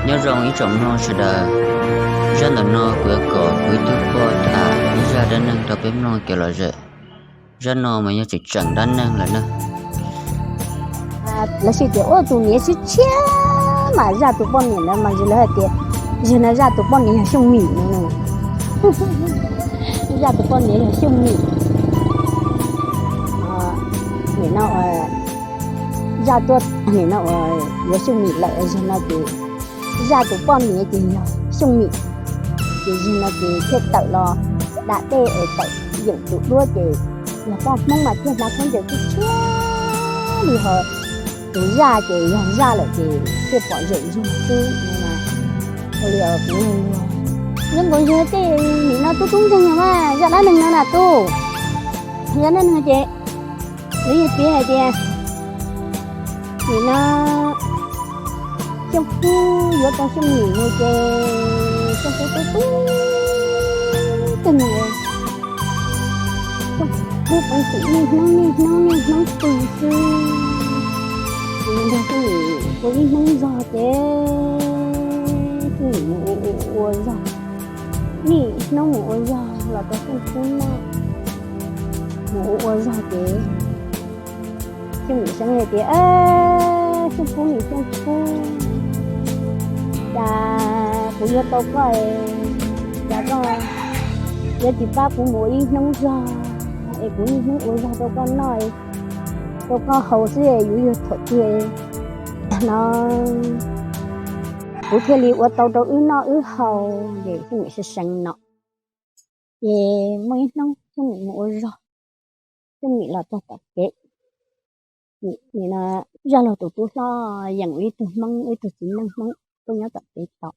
Nyob zoo ib tsoom mloog sawv daws, zaj ntawm no kuv yuav kom kuv ib tug pog tham ib zaj dab neeg rau peb mloog kev lom zem. Zaj no mas yog tseem tseem dab neeg lawm na. Lawv sis tias ua tus niam sib tshiab mas zaj tus poj niam ntawd mas lawv hais tias, yog no zaj tus poj niam yog Xyooj Mim no. Zaj tus poj niam yog Xyooj Mim. Nim no zaj tuaj nim no uas yuav Xyooj Mim lawm, yog no ces zaj tus poj niam ces yog Xyooj Mim. Ces yog no ces thiaj tawm los da dej es tawm yeem tus duab ces yog poj Hmoob mas thiaj hnav khaub ncaws tshiab tshiab li ho tus zaj ces yog zaj lawm ces thiaj pom zeem zog xwb no. Ua li kuv zoo nkaus yog tej nim no tub tub ntxeeg mas zaj dab neeg no na tub. Zaj dab neeg ces lawv yog piav hais tias nim no Xyooj Kub yuav tau Xyooj Mim mus ces Xyooj Kub tub tub tug mus, Xyooj Kub peev xwm niaj hnub niaj hnub niaj hnub pw xwb. Ces nrog Xyooj Mim ua ib hnub zog ces Xyooj Mim mus ua ua zog, niaj hnub mus ua zog los rau Xyooj Kub noj. Mus ua ua zog ces Xyooj Mim seev hais tias, Xyooj Kub niam Xyooj Kub, cas kuv yuav tau koj, cas koj yuav tsis pab kuv mus ua ib hnub zog es kuv niaj hnub ua zog rau koj noj, rau koj haus xwb, yuav yog thaum twg no kuv thiaj li ua tau rau wb noj wb haus. Ces Xyooj Mim seev seev no ces muaj ib hnub Xyooj Mim mus ua zog, Xyooj Mim los txog tom kev, zaj laug tus tub hlob yeem ib tug Hmoob, ib tug txiv neej Hmoob tuaj nyob tom kev tos.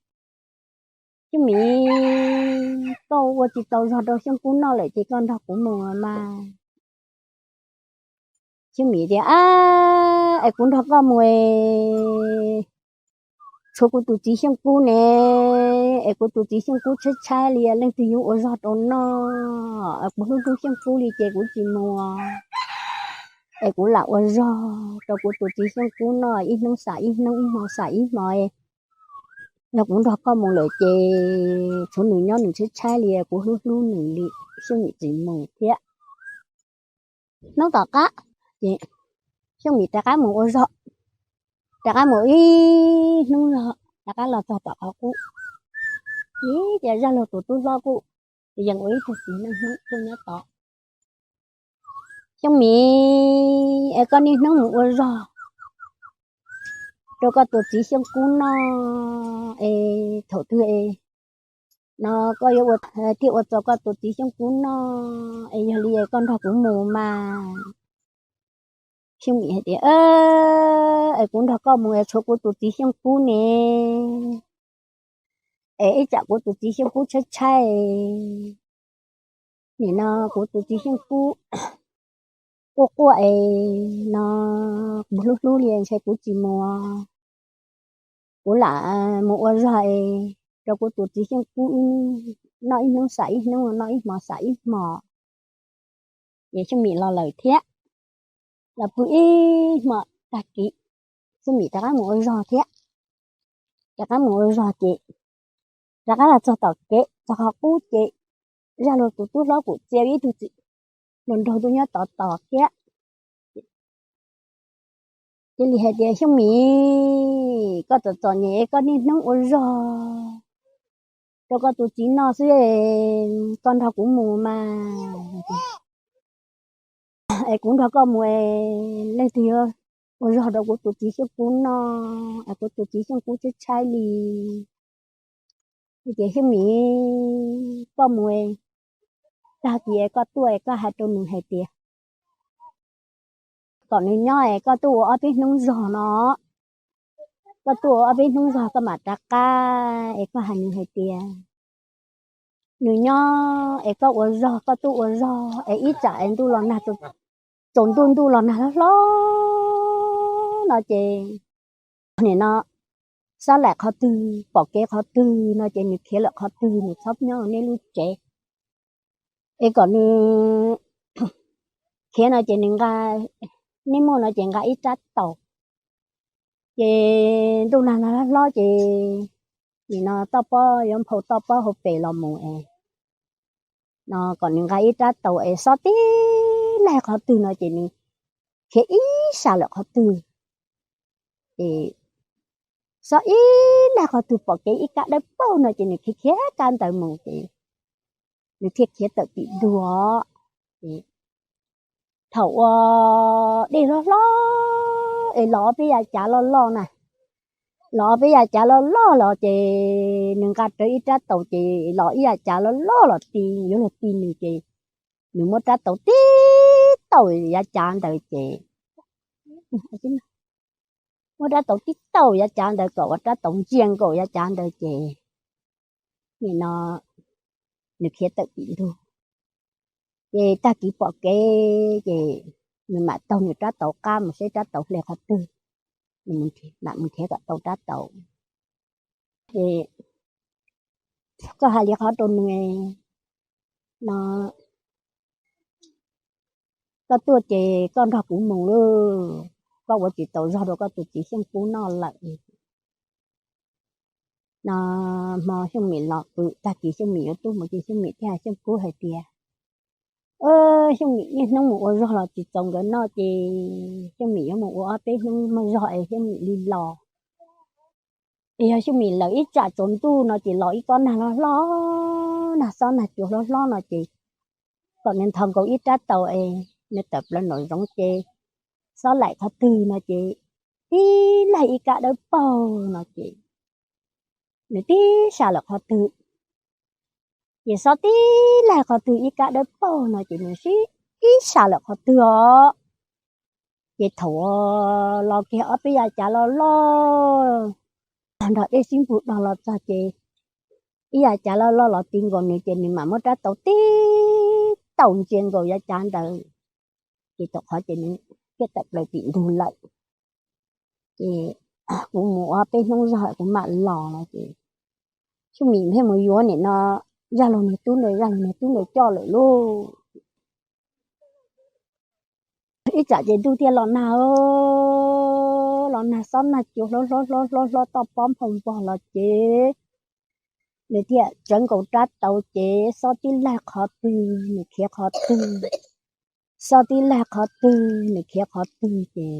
Xyooj Mim, koj ua tsis tau zog rau Xyooj Kub noj lawm ces koj nrog kuv mus mas. Xyooj Mim tias, Ab, es kuv nrog koj mus es tshuav kuv tus txiv Xyooj Kub ne, es kuv tus txiv Xyooj Kub tshaib tshaib li, leej twg yuav ua zog rau noj? Kuv hlub hlub Xyooj Kub li ces kuv tsis mus, es kuv lam ua zog rau kuv tus txiv Xyooj Kub noj, ib hnub xam ib hnub, ib hmo xam ib hmo. Yog kuv nrog koj mus lawm ces tshuav nws nyob nws tshaib tshaib li, kuv hlub hlub nws li. Xyooj Mim tsis mus thiab. Hnub tom qab ces Xyooj Mim rov qab mus ua zog, rov qab mus ib hnub zog, rov qab los txog tom qhov qub. Ib, ces zaj laug tus tub hlob kuj yeem ua ib tug txiv neej Hmoob tuaj nyob tod. Xyooj Mim, es koj niaj hnub mus ua zog rau koj tus txiv Xyooj Kub noj es thaum twg no koj yuav thiaj ua txaus koj tus txiv Xyooj Kub noj, es yog li koj nrog kuv mus mas. Xyooj Mim hais tias, Es kuv nrog koj mus es tshuav kuv tus txiv Xyooj Kub ne, es ib tsam kuv tus txiv Xyooj Kub tshaib tshaib, nim no kuv tus txiv Xyooj Kub quaj quaj es no kuv hlub hlub li ntshe kuv tsis mus, kuv lam mus ua zog es rau kuv tus txiv Xyooj Kub noj ib hnub xam ib hnub, noj ib hmo xam ib hmo. Ces Xyooj Mim los lawm thiab, los pw ib hmo tag kis, Xyooj Mim rov qab mus ua zog thiab. Rov qab mus ua zog ces rov qab los txog tom kev txog qhov qub ces zaj laug tus tub hlob kuj txia ib tug txiv nraug nraug tuaj nyob tod tos thiab. Cia li hais tias, Xyooj Mim, koj txom txom nyem, koj niaj hnub ua zog rau koj tus txiv noj xwb, koj nrog kuv mus mas. Es kuv nrog koj mus, leej twg yuav ua zog rau kuv tus txiv Xyooj Kub noj, es kuv tus txiv Xyooj Kub tshaib tshaib li. Ces Xyooj Mim, koj mus, tag kis koj tuaj es koj hais rau nws hais tias kom nws nyob es koj tuaj ua ob peb hnub zog no, koj tuaj ua ob peb hnub zog koj mam rov qab es koj hais nws hais tias nws nyob es koj ua zog, koj tuaj ua zog es ib tsam es ntuj los nag, tsaus ntuj ntuj los nag hlob hlob no ces nim no xab laim qhov twg pom kev qhov twg no ces nws khiav lawm qhov twg, nws txhob nyob nej lub tsev. Es kom nws khiav no ces nws nqa, nej muaj no ces nqa ib rab taus. Ces ntuj nag nag hlob hlob ces nim no toj pob yuav nphau toj pob hauv pes los mus es, no kom nws nqa ib rab taus es xob tib laig qhov twg no ces nws khiav ib sab lawm qhov twg. Ces xob ib laig qhov twg pom kev ib kab dawb paug no ces nws khiav khiav kab ntawd mus ces nws thiaj khiav tawm tim ntug. Ces thaum uas dej hlob hlob es los ob peb yav cav loj loj na, los ob peb yav cav loj loj los ces nws nqa rawv ib rab taus ces los ib yav cav loj loj los ti, yuav luag ti nws ces nws muab rab taus tib taus yav cav ntawd ces, muab rab taus tib taus yav cav ntawd kom ua rab taus ntsia nkaus yav cav ntawd ces nim no nws khiav tawm tim ntug. Ces tag kis pom kev ces nws mam taug nws rab taus qab mus seb rab taus hle qhov twg, mam mus nrhiav kom tau rab taus. Ces koj hais li qhov rau nws no, koj tuaj ces koj nrog kuv mus lauj, koj ua tsis tau zog rau koj tus txiv Xyooj Kub noj lawm. No hmo Xyooj Mim los pw, tag kis Xyooj Mim yuav tuaj mus ces Xyooj Mim thiaj hais Xyooj Kub hais tias, Xyooj Mim niaj hnub mus ua zog los tsis txaus nkawd noj ces Xyooj Mim yuav mus ua ob peb hnub muag zog es Xyooj Mim li los. Es yog Xyooj Mim lawm ib tsam tsaus ntuj no ces los ib kob nag hlob hlob, nag xob nag cua hlob hlob no ces kom nws nthos nkaus ib rab taus es nws tawm plaws nraum zoov ces xob laim qhov twg no ces tib laig ib kab dawb paug no ces nws tib sab lawm qhov twg. Ces xob tib laig qhov twg ib kab dawb paug no ces nws sib ib sab lawm qhov twg os. Ces thaum los kiag ob peb yav cav loj loj nrog dej sib npug dog los txog ces ib yav cav loj loj los ti nkaus nws ces nws mam muab rab taus tib taus ntsia nkaus yav cav ntawd. Ces thaum qhov ces nws thiaj tawm plaws tim ntug lawm. Ces kuv mus ua peb hnub zog kuv mam los no ces Xyooj Mim thiaj mus yuav nim no zaj laug niag tub ntawd, zaj laug niag tub ntawd coj lawm lauj. Ib tsam ces ntuj thiaj los nag, los nag xob nag cua hlob hlob hlob hlob hlob toj pob nphau npog los ces nws thiaj tsawv nkaus rab taus ces xob tib laig qhov twg nws khiav qhov twg, xob tib laig qhov twg nws khiav qhov twg ces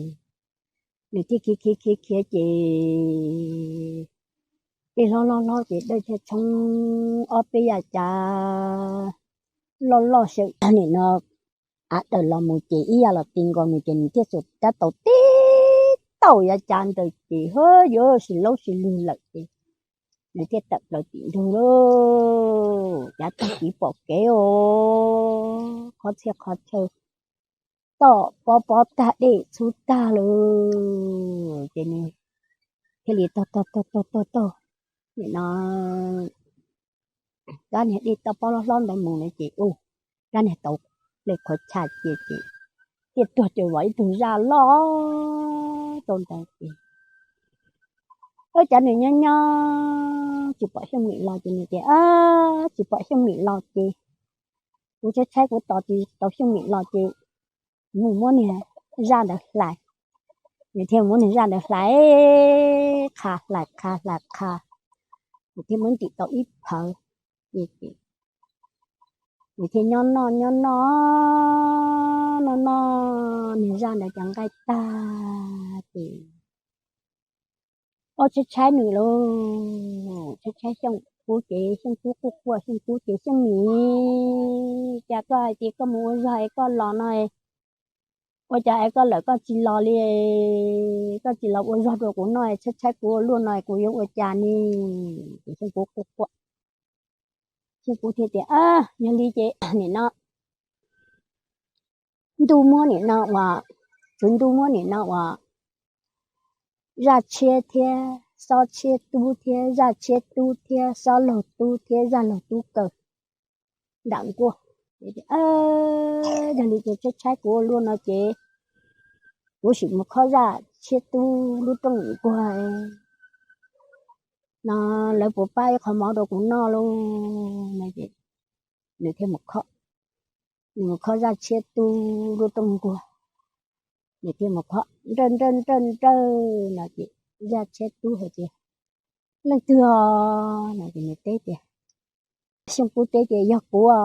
nws thiaj khiav khiav khiav khiav ces dej hlob hlob hlob ces dawj thiaj tshoob ob peb yav cav loj loj sawv nim no av dawm los mus ces ib yav los ti nkaus nws ces nws thiaj xuas rab taus tib taus yav cav ntawd ces hwb yuav sis laub sis lug lawm ces nws thiaj tawm plaws tim ntug lauj. Ces tag kis pom kev os, qhov txhia qhov chaw toj pob pob tag dej txhub tag lawm ces nws thiaj li taug taug taug taug taug taug nim no rab niag dej toj pob hlob hlob ntawd mus no ces u rab niag tau ple qhov chaw cia ces thiaj tuag cuag vov ib tug zaj loj rau ntawd ces ua cas nws nyob nyob tsis pom Xyooj Mim los ces nws tias, Tsis pom Xyooj Mim los ces kuv tshaib tshaib kuv tos tsis tau Xyooj Mim los ces kuv mus muab niag zaj ntawd hlais. Nws thiaj muab niag zaj ntawd hlais, qha hlais qha hlais qha, nws thiaj muab ntim tau ib phawv. Ces nws thiaj nyob noj nyob noj noj noj niag zaj ntawd cov nqaij tag ces ua tshaib tshaib nws lauj, tshaib tshaib Xyooj Kub ces Xyooj Kub quaj quaj Xyooj Kub ces Xyooj Mim, cas koj hais tias koj mus ua zog es koj los no ua cas es koj lawm koj tsis los li, koj tsis los ua zog rau kuv noj, tshaib tshaib kuv ua luaj no kuv yuav ua cas ne? Ces Xyooj Kub quaj quaj, Xyooj Kub thiaj tias, Yog li ces nim no ntuj muab nim no uas, tswv ntuj muab nim no uas zaj tshiab thiab xob tshiab tub thiab zaj tshiab tub thiab xob laug tub thiab zaj laug tub kaw nram nkuaj. Yog li ces tshaib tshaib kuv ua luaj no ces kuv sim mus khob zaj tshiab tub lub rooj nkuaj no, lawv puas pab ib qho mov rau kuv noj lauj? Nws thiaj mus khob, nws mus khob zaj tshiab tub lub rooj nkuaj, nws thiaj mus khob nrawj nrawj nrawj nrawj no ces zaj tshiab tub hais tias, Leej twg os? No ces nws teb tias, Xyooj Kub teb tias, Yog kuv os.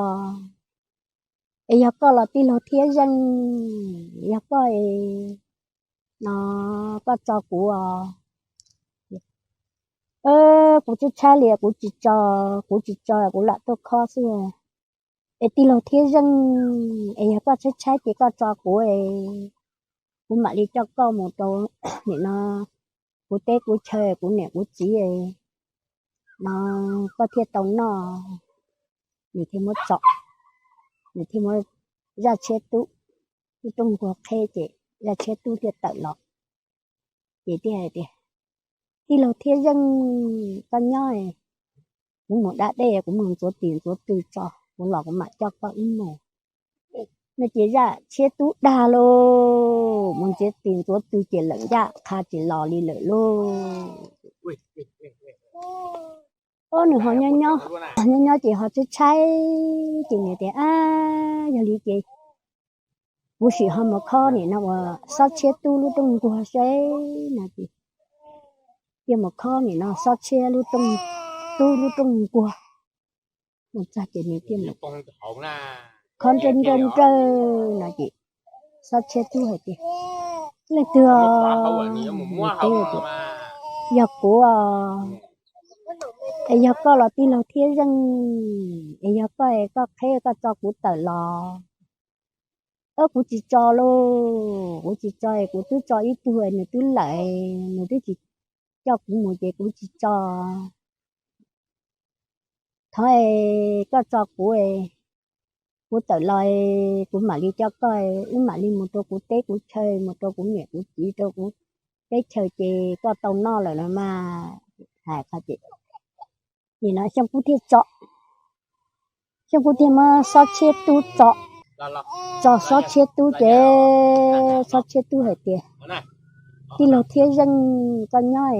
Es yog koj los tij laug Thiab Zeej, yog koj es no koj tso kuv os. Kuv tshaib tshaib li kuv tsis tso, kuv tsis tso kuv lam tuaj khob xwb. Es tij laug Thiab Zeej, es yog koj tshaib tshaib ces koj tso kuv es kuv mam li coj koj mus rau nim no kuv teb kuv chaw, kuv niam kuv txiv no koj thiaj tau noj. Nws thiaj muab tso, nws thiaj muab zaj tshiab tub, lub rooj nkuag qheb ces zaj tshiab tub thiaj tawm los. Ces thiaj hais tias, Tij laug Thiab Zeej, koj nyob, kuv mus da dej, kuv mus ntxuav tis ntxuav tw tso, kuv los kuv mam coj koj wb mus. No ces zaj tshiab tub dag lauj, mus ntxuav tis ntxuav tw ces lawm ncaj qha tsis los li lawm lauj. Ob, nws ho nyob nyob ces ho tshaib tshaib ces nws tias, Ab, yog li ces kuv sim ho mus khob nim no uas xob tshiab tub lub rooj nkuag seb no ces thiaj mus khob nim no xob tshiab lub rooj, tub lub rooj nkuag. Mus txog ces nws thiaj mus khob nrawj nrawj nrawj no ces xob tshiab tub hais tias, Leej twg os? Nws teb tias, Yog kuv os. Es yog koj los tij laug Thiab Zeej, es yog koj es koj qheb koj tso kuv tawm los. Ob, kuv tsis tso lauj, kuv tsis tso es kuv twb tso ib tug nws twb lawm, nws twb tsis coj kuv mus ces kuv tsis tso. Thov koj tso kuv, kuv tawm los kuv mam li coj koj, wb mam li mus rau kuv teb kuv chaw, mus rau kuv niam kuv txiv, rau kuv teb chaws ces koj tau noj lawm no mas. Hais qhov ces nim no Xyooj Kub thiaj tso, Xyooj Kub thiaj muab xob tshiab tub tso, tso xob tshiab tub ces xob tshiab tub hais tias, Tij laug Thiab Zeej, koj nyob,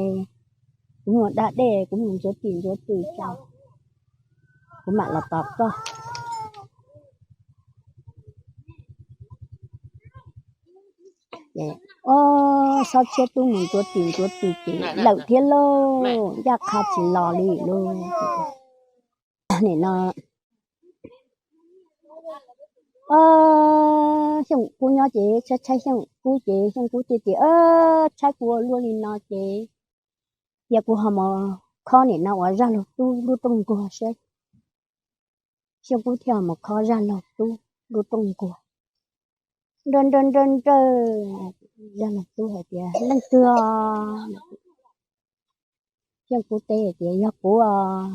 kuv mus da dej, kuv mus ntxuav tis ntxuav tw tso, kuv mam los tos koj. Ob, xob tshiab tub mus ntxuav tis ntxuav tw ces lawm thiab lauj, ncaj qha tsis los li lauj. Nim no Xyooj Kub nyob ces tshaib tshaib Xyooj Kub ces Xyooj Kub thiaj tias, Tshaib kuv ua luaj li no ces cia kuv ho mus khob nim no uas zaj laug tub lub rooj nkuag seb. Xyooj Kub thiaj mus khob zaj laug tub lub rooj nkuag. Nrawj nrawj nrawj nrawj, zaj laug tub hais tias, Leej twg os? Xyooj Kub teb hais tias, Yog kuv os.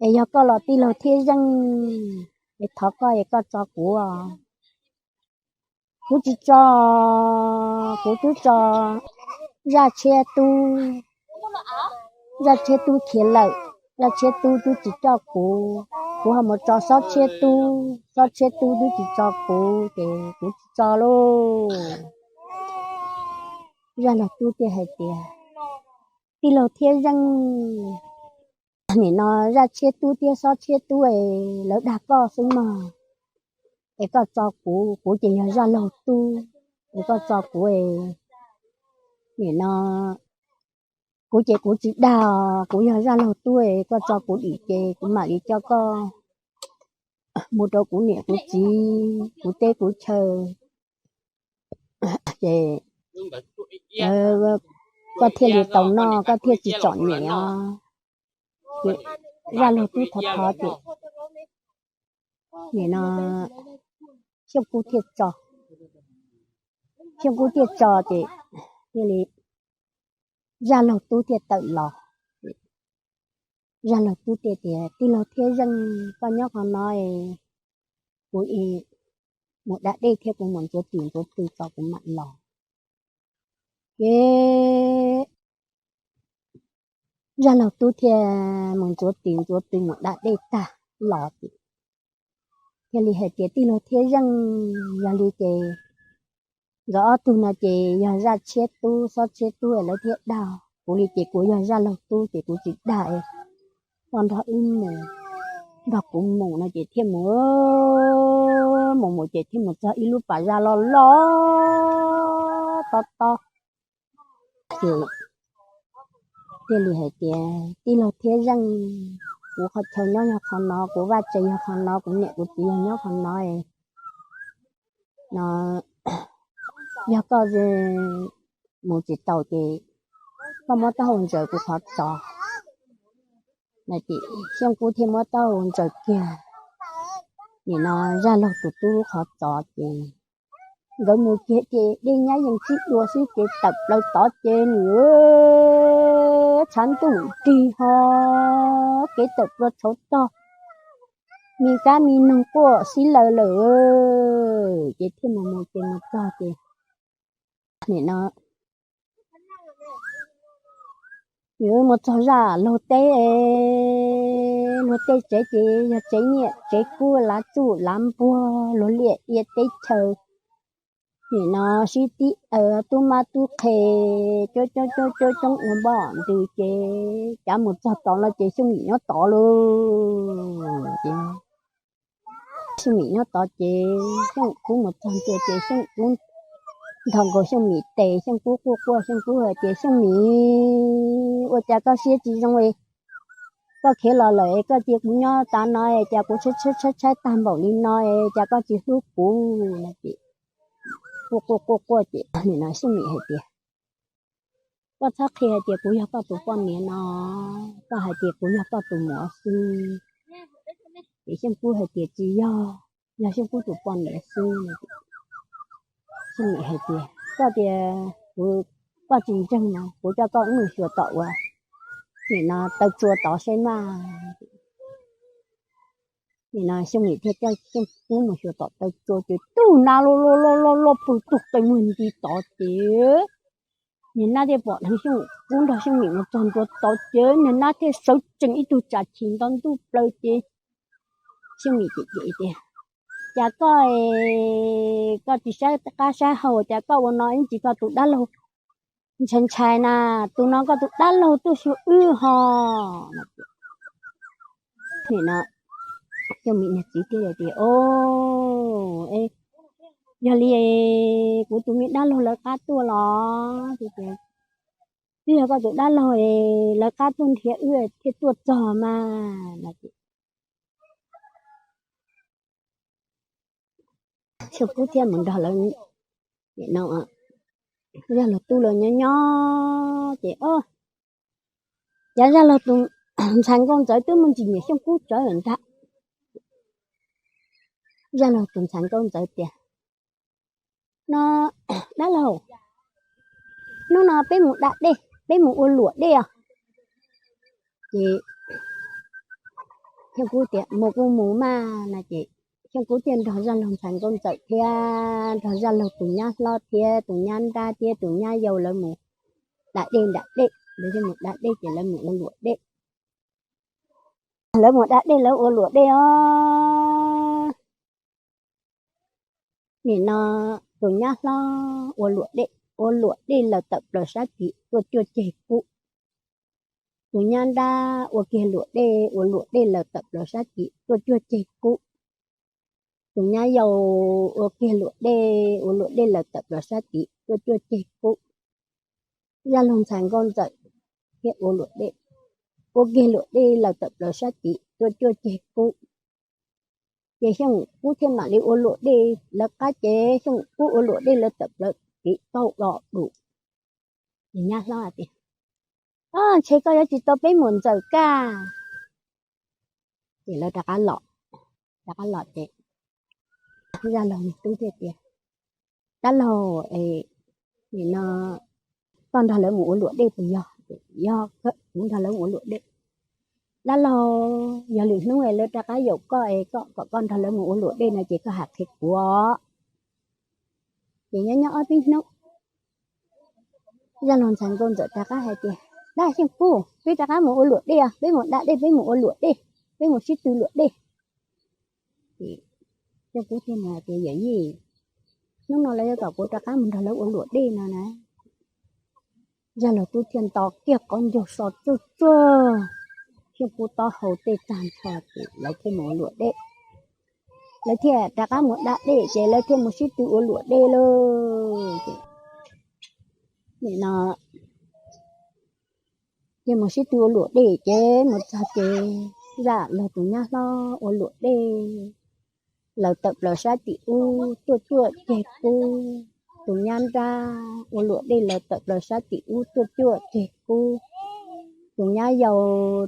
Es yog koj los tij laug Thiab Zeej, es thov koj es koj tso kuv os. Kuv tsis tso, kuv twb tso zaj tshiab tub, zaj tshiab tub khiav lawm, zaj tshiab tub twb tsis coj kuv, kuv ho mus tso xob tshiab tub, xob tshiab tub twb tsis tso kuv ces kuv tsis tso lauj. Zaj laug tub thiaj hais tias, Tij laug Thiab Zeej, nim no zaj tshiab tub thiab xob tshiab tub es lawv dag koj xwb mog, es koj tso kuv, kuv ces yog zaj laug tub, es koj tso kuv, nim no kuv ces kuv tsis dag, kuv yog zaj laug tub es koj tso kuv dim ces kuv mam li coj koj mus rau kuv niam kuv txiv, kuv teb kuv chaw, ces koj thiaj li tau noj, koj thiaj tsis txom nyem os. Ces zaj laug tub thov thov ces nim no Xyooj Kub thiaj tso, Xyooj Kub thiaj tso ces thiaj li zaj laug tub thiaj tawm los. Zaj laug tub thiaj tias, Tij laug Thiab Zeej, koj nyob qhov no, kuv mus da dej thiab kuv mus ntxuav tis ntxuav tw tso kuv mam los. Ces zaj laug tub thiaj mus ntxuav tis ntxuav tw mus da dej tag los ces thiaj li hais tias, Tij laug Thiab Zeej, yog li ces nkawd ob tug no ces yog zaj tshiab tub xob tshiab tub lawv thiaj dag, kuv li ces kuv yog zaj laug tub ces kuv tsis dag, koj nrog wb mus, nrog kuv mus no ces thiaj mus, mus mus ces thiaj mus txog ib lub pas zaj loj loj tob tob. Ces Thiaj li hais tias, tij laug Thiab Zeej, kuv qhov chaw nyob yog qhov no, kuv vaj tse yog qhov no, kuv niam kuv txiv yog nyob qhov no no, yog koj mus tsis taus ces koj muab taub hau ntsaws kuv qhov tod. Xyooj Kub thiaj muab taub hau ntsaws kiag nim no Zaj Laug tus tub lub qhov tod ces nkawd mus kiag ces dej nyab yeej tsib dua xwb ces tawm plaws tod ces nws tshav ntuj rig ho kev tawm plua tshauv tog, me kab me noog quaj xib laws lawm. Ces thiaj mus mus ces mus txog ces nim no nws mus txog Zaj Laug teb, luag tej tsev ces yog tsev nyiaj tsev kub, lav txuj lav npuag, luag liaj ia teb chaws, nim no sib tib aws tub mab tub qhe, coob coob coob coob ua npoj ntws ces cav mus txog tod los ces Xyooj Mim nyob tod lauj. Ces Xyooj Mim nyob tod ces Xyooj Kub mus txog ntua ces Xyooj Kub nthos nkaus Xyooj Mim tes, Xyooj Kub quaj quaj, Xyooj Kub hais tias, Xyooj Mim, ua cas koj siab tsis zoo li? Koj khiav los lawm es koj cia kuv nyob tas no es cas kuv tshaib tshaib tshaib tag npaum li no es cas koj tsis hlub kuv no ces quaj quaj quaj quaj ces nim no Xyooj Mim hais tias, koj txhob qhia hais tias kuv yog koj tus poj niam no, koj hais tias kuv yog koj tus muam xwb. Ces Xyooj Kub hais tias tsis yog, yog Xyooj Kub tus poj niam xwb. Xyooj Mim hais tias, koj tias kuv, koj tsis ntseeg no kuv coj koj mus xyuas tom uas nim no taw tsua tod saib mas. Nim no Xyooj Mim thiaj coj Xyooj Kub mus xyuas tom taw tsua ces tub nab loj loj loj loj loj pw tug qe muag nti tod ces niag nab thiaj pom dheev Xyooj Kub nrog Xyooj Mim mus txog ntua tod ces niag nab thiaj sawv tsees ib tug tsam chim nto ntuj plaws ces Xyooj Mim cem cem tias, cas koj, koj tsis saib qab saib hau cas koj ua no ib ntsis koj tus dab laug ntshai ntshai na, tus no koj tus dab laug tuaj xyuas wb ho. Nim no Xyooj Mim niag txiv thiaj tias, o, yog li kuv tus me dab laug lawv qab tuaj los? Twb yog koj tus dab laug lawv qab tuaj nrhiav wb thiaj tuaj txog mas no. Xyooj Kub thiaj mus nrog lawv, no, Zaj Laug tub lawv nyob nyob ces, o, cas Zaj Laug tus ntxhais Nkauj Ntxawm twb muaj ntsis nyiam Xyooj Kub tsawv lawm ntag. Zaj Laug tus ntxhais Nkauj Ntxawm tias, no, dab laug, hnub no peb mus da dej, peb mus ua luam dej os. Ces Xyooj Kub tias mus kuj mus mas no ces Xyooj Kub thiaj nrog Zaj Laug ntxhais Nkauj Ntxawm thiab nrog Zaj Laug tus nyab hlob thiab tus nyab nrab thiab tus nyab yau lawv mus da dej nram dej, lawv thiaj mus da dej ces lawv mus ua luam dej. Lawv mus da dej lawv ua luam dej os. Nim no tus nyab hlob ua luam dej, ua luam dej laws tawm plaws sab tim tuaj cuaj ceg kub. Tus nyab nrab ua kiag luam dej, ua luam dej laws tawm plaws sab tim tuaj cuaj ceg kub. Tus nyab yau ua kiag luam dej, ua luam dej laws tawm plaws sab tim tuaj cuaj ceg kub. Zaj Laug ntxhais Nkauj Ntxawm thiaj ua luam dej, ua kiag luam dej laws tawm plaws sab tim tuaj cuaj ceg kub. Ces Xyooj Kub thiaj mam li ua luam dej lawv qab ces Xyooj Kub ua luam dej laws tawm plaws tim tau do dum. Ces nyab hlob tias, o, ntshe koj yuav tsis tau peb muam Ntxawm kaj. Ces lawv rov qab los, rov qab los ces Zaj Laug tub thiaj tias, dab laug, nim no koj nrog lawv mus ua luam dej puas yog? Yog, kuv nrog lawv mus ua luam dej. Dab laug, yog lwm hnub es lawv rov qab yaum koj es kom koj nrog lawv mus ua luam dej no ces koj hais qhia kuv. Ces nyob nyob ob peb hnub, Zaj Laug ntxhais Nkauj Ntxawm rov qab hais tias, dab Xyooj Kub, peb rov qab mus ua luam dej, peb mus da dej, peb mus ua luam dej, peb mus sib tw luam dej. Ces Xyooj Kub thiaj tias, yawm yij, hnub no lawv yuav kom kuv rov qab mus nrog lawv ua luam dej no na. Zaj Laug tub thiaj nto kiag qhov ncaug so tsuag tsuag Xyooj Kub taub hau tej tag nrho ces lawv thiaj mus ua luam dej. Lawv thiaj rov qab mus da dej ces lawv thiaj mus sib tw ua luam dej lauj. Ces nim no Ces mus sib tw ua luam dej ces mus txog ces Zaj Laug tus nyab hlob ua luam dej laws tawm plaws sab tim ub tuaj cuaj ceg kub. Tus nyab nrab ua luam dej laws tawm plaws sab tim ub tuaj cuaj ceg kub. Tus nyab yau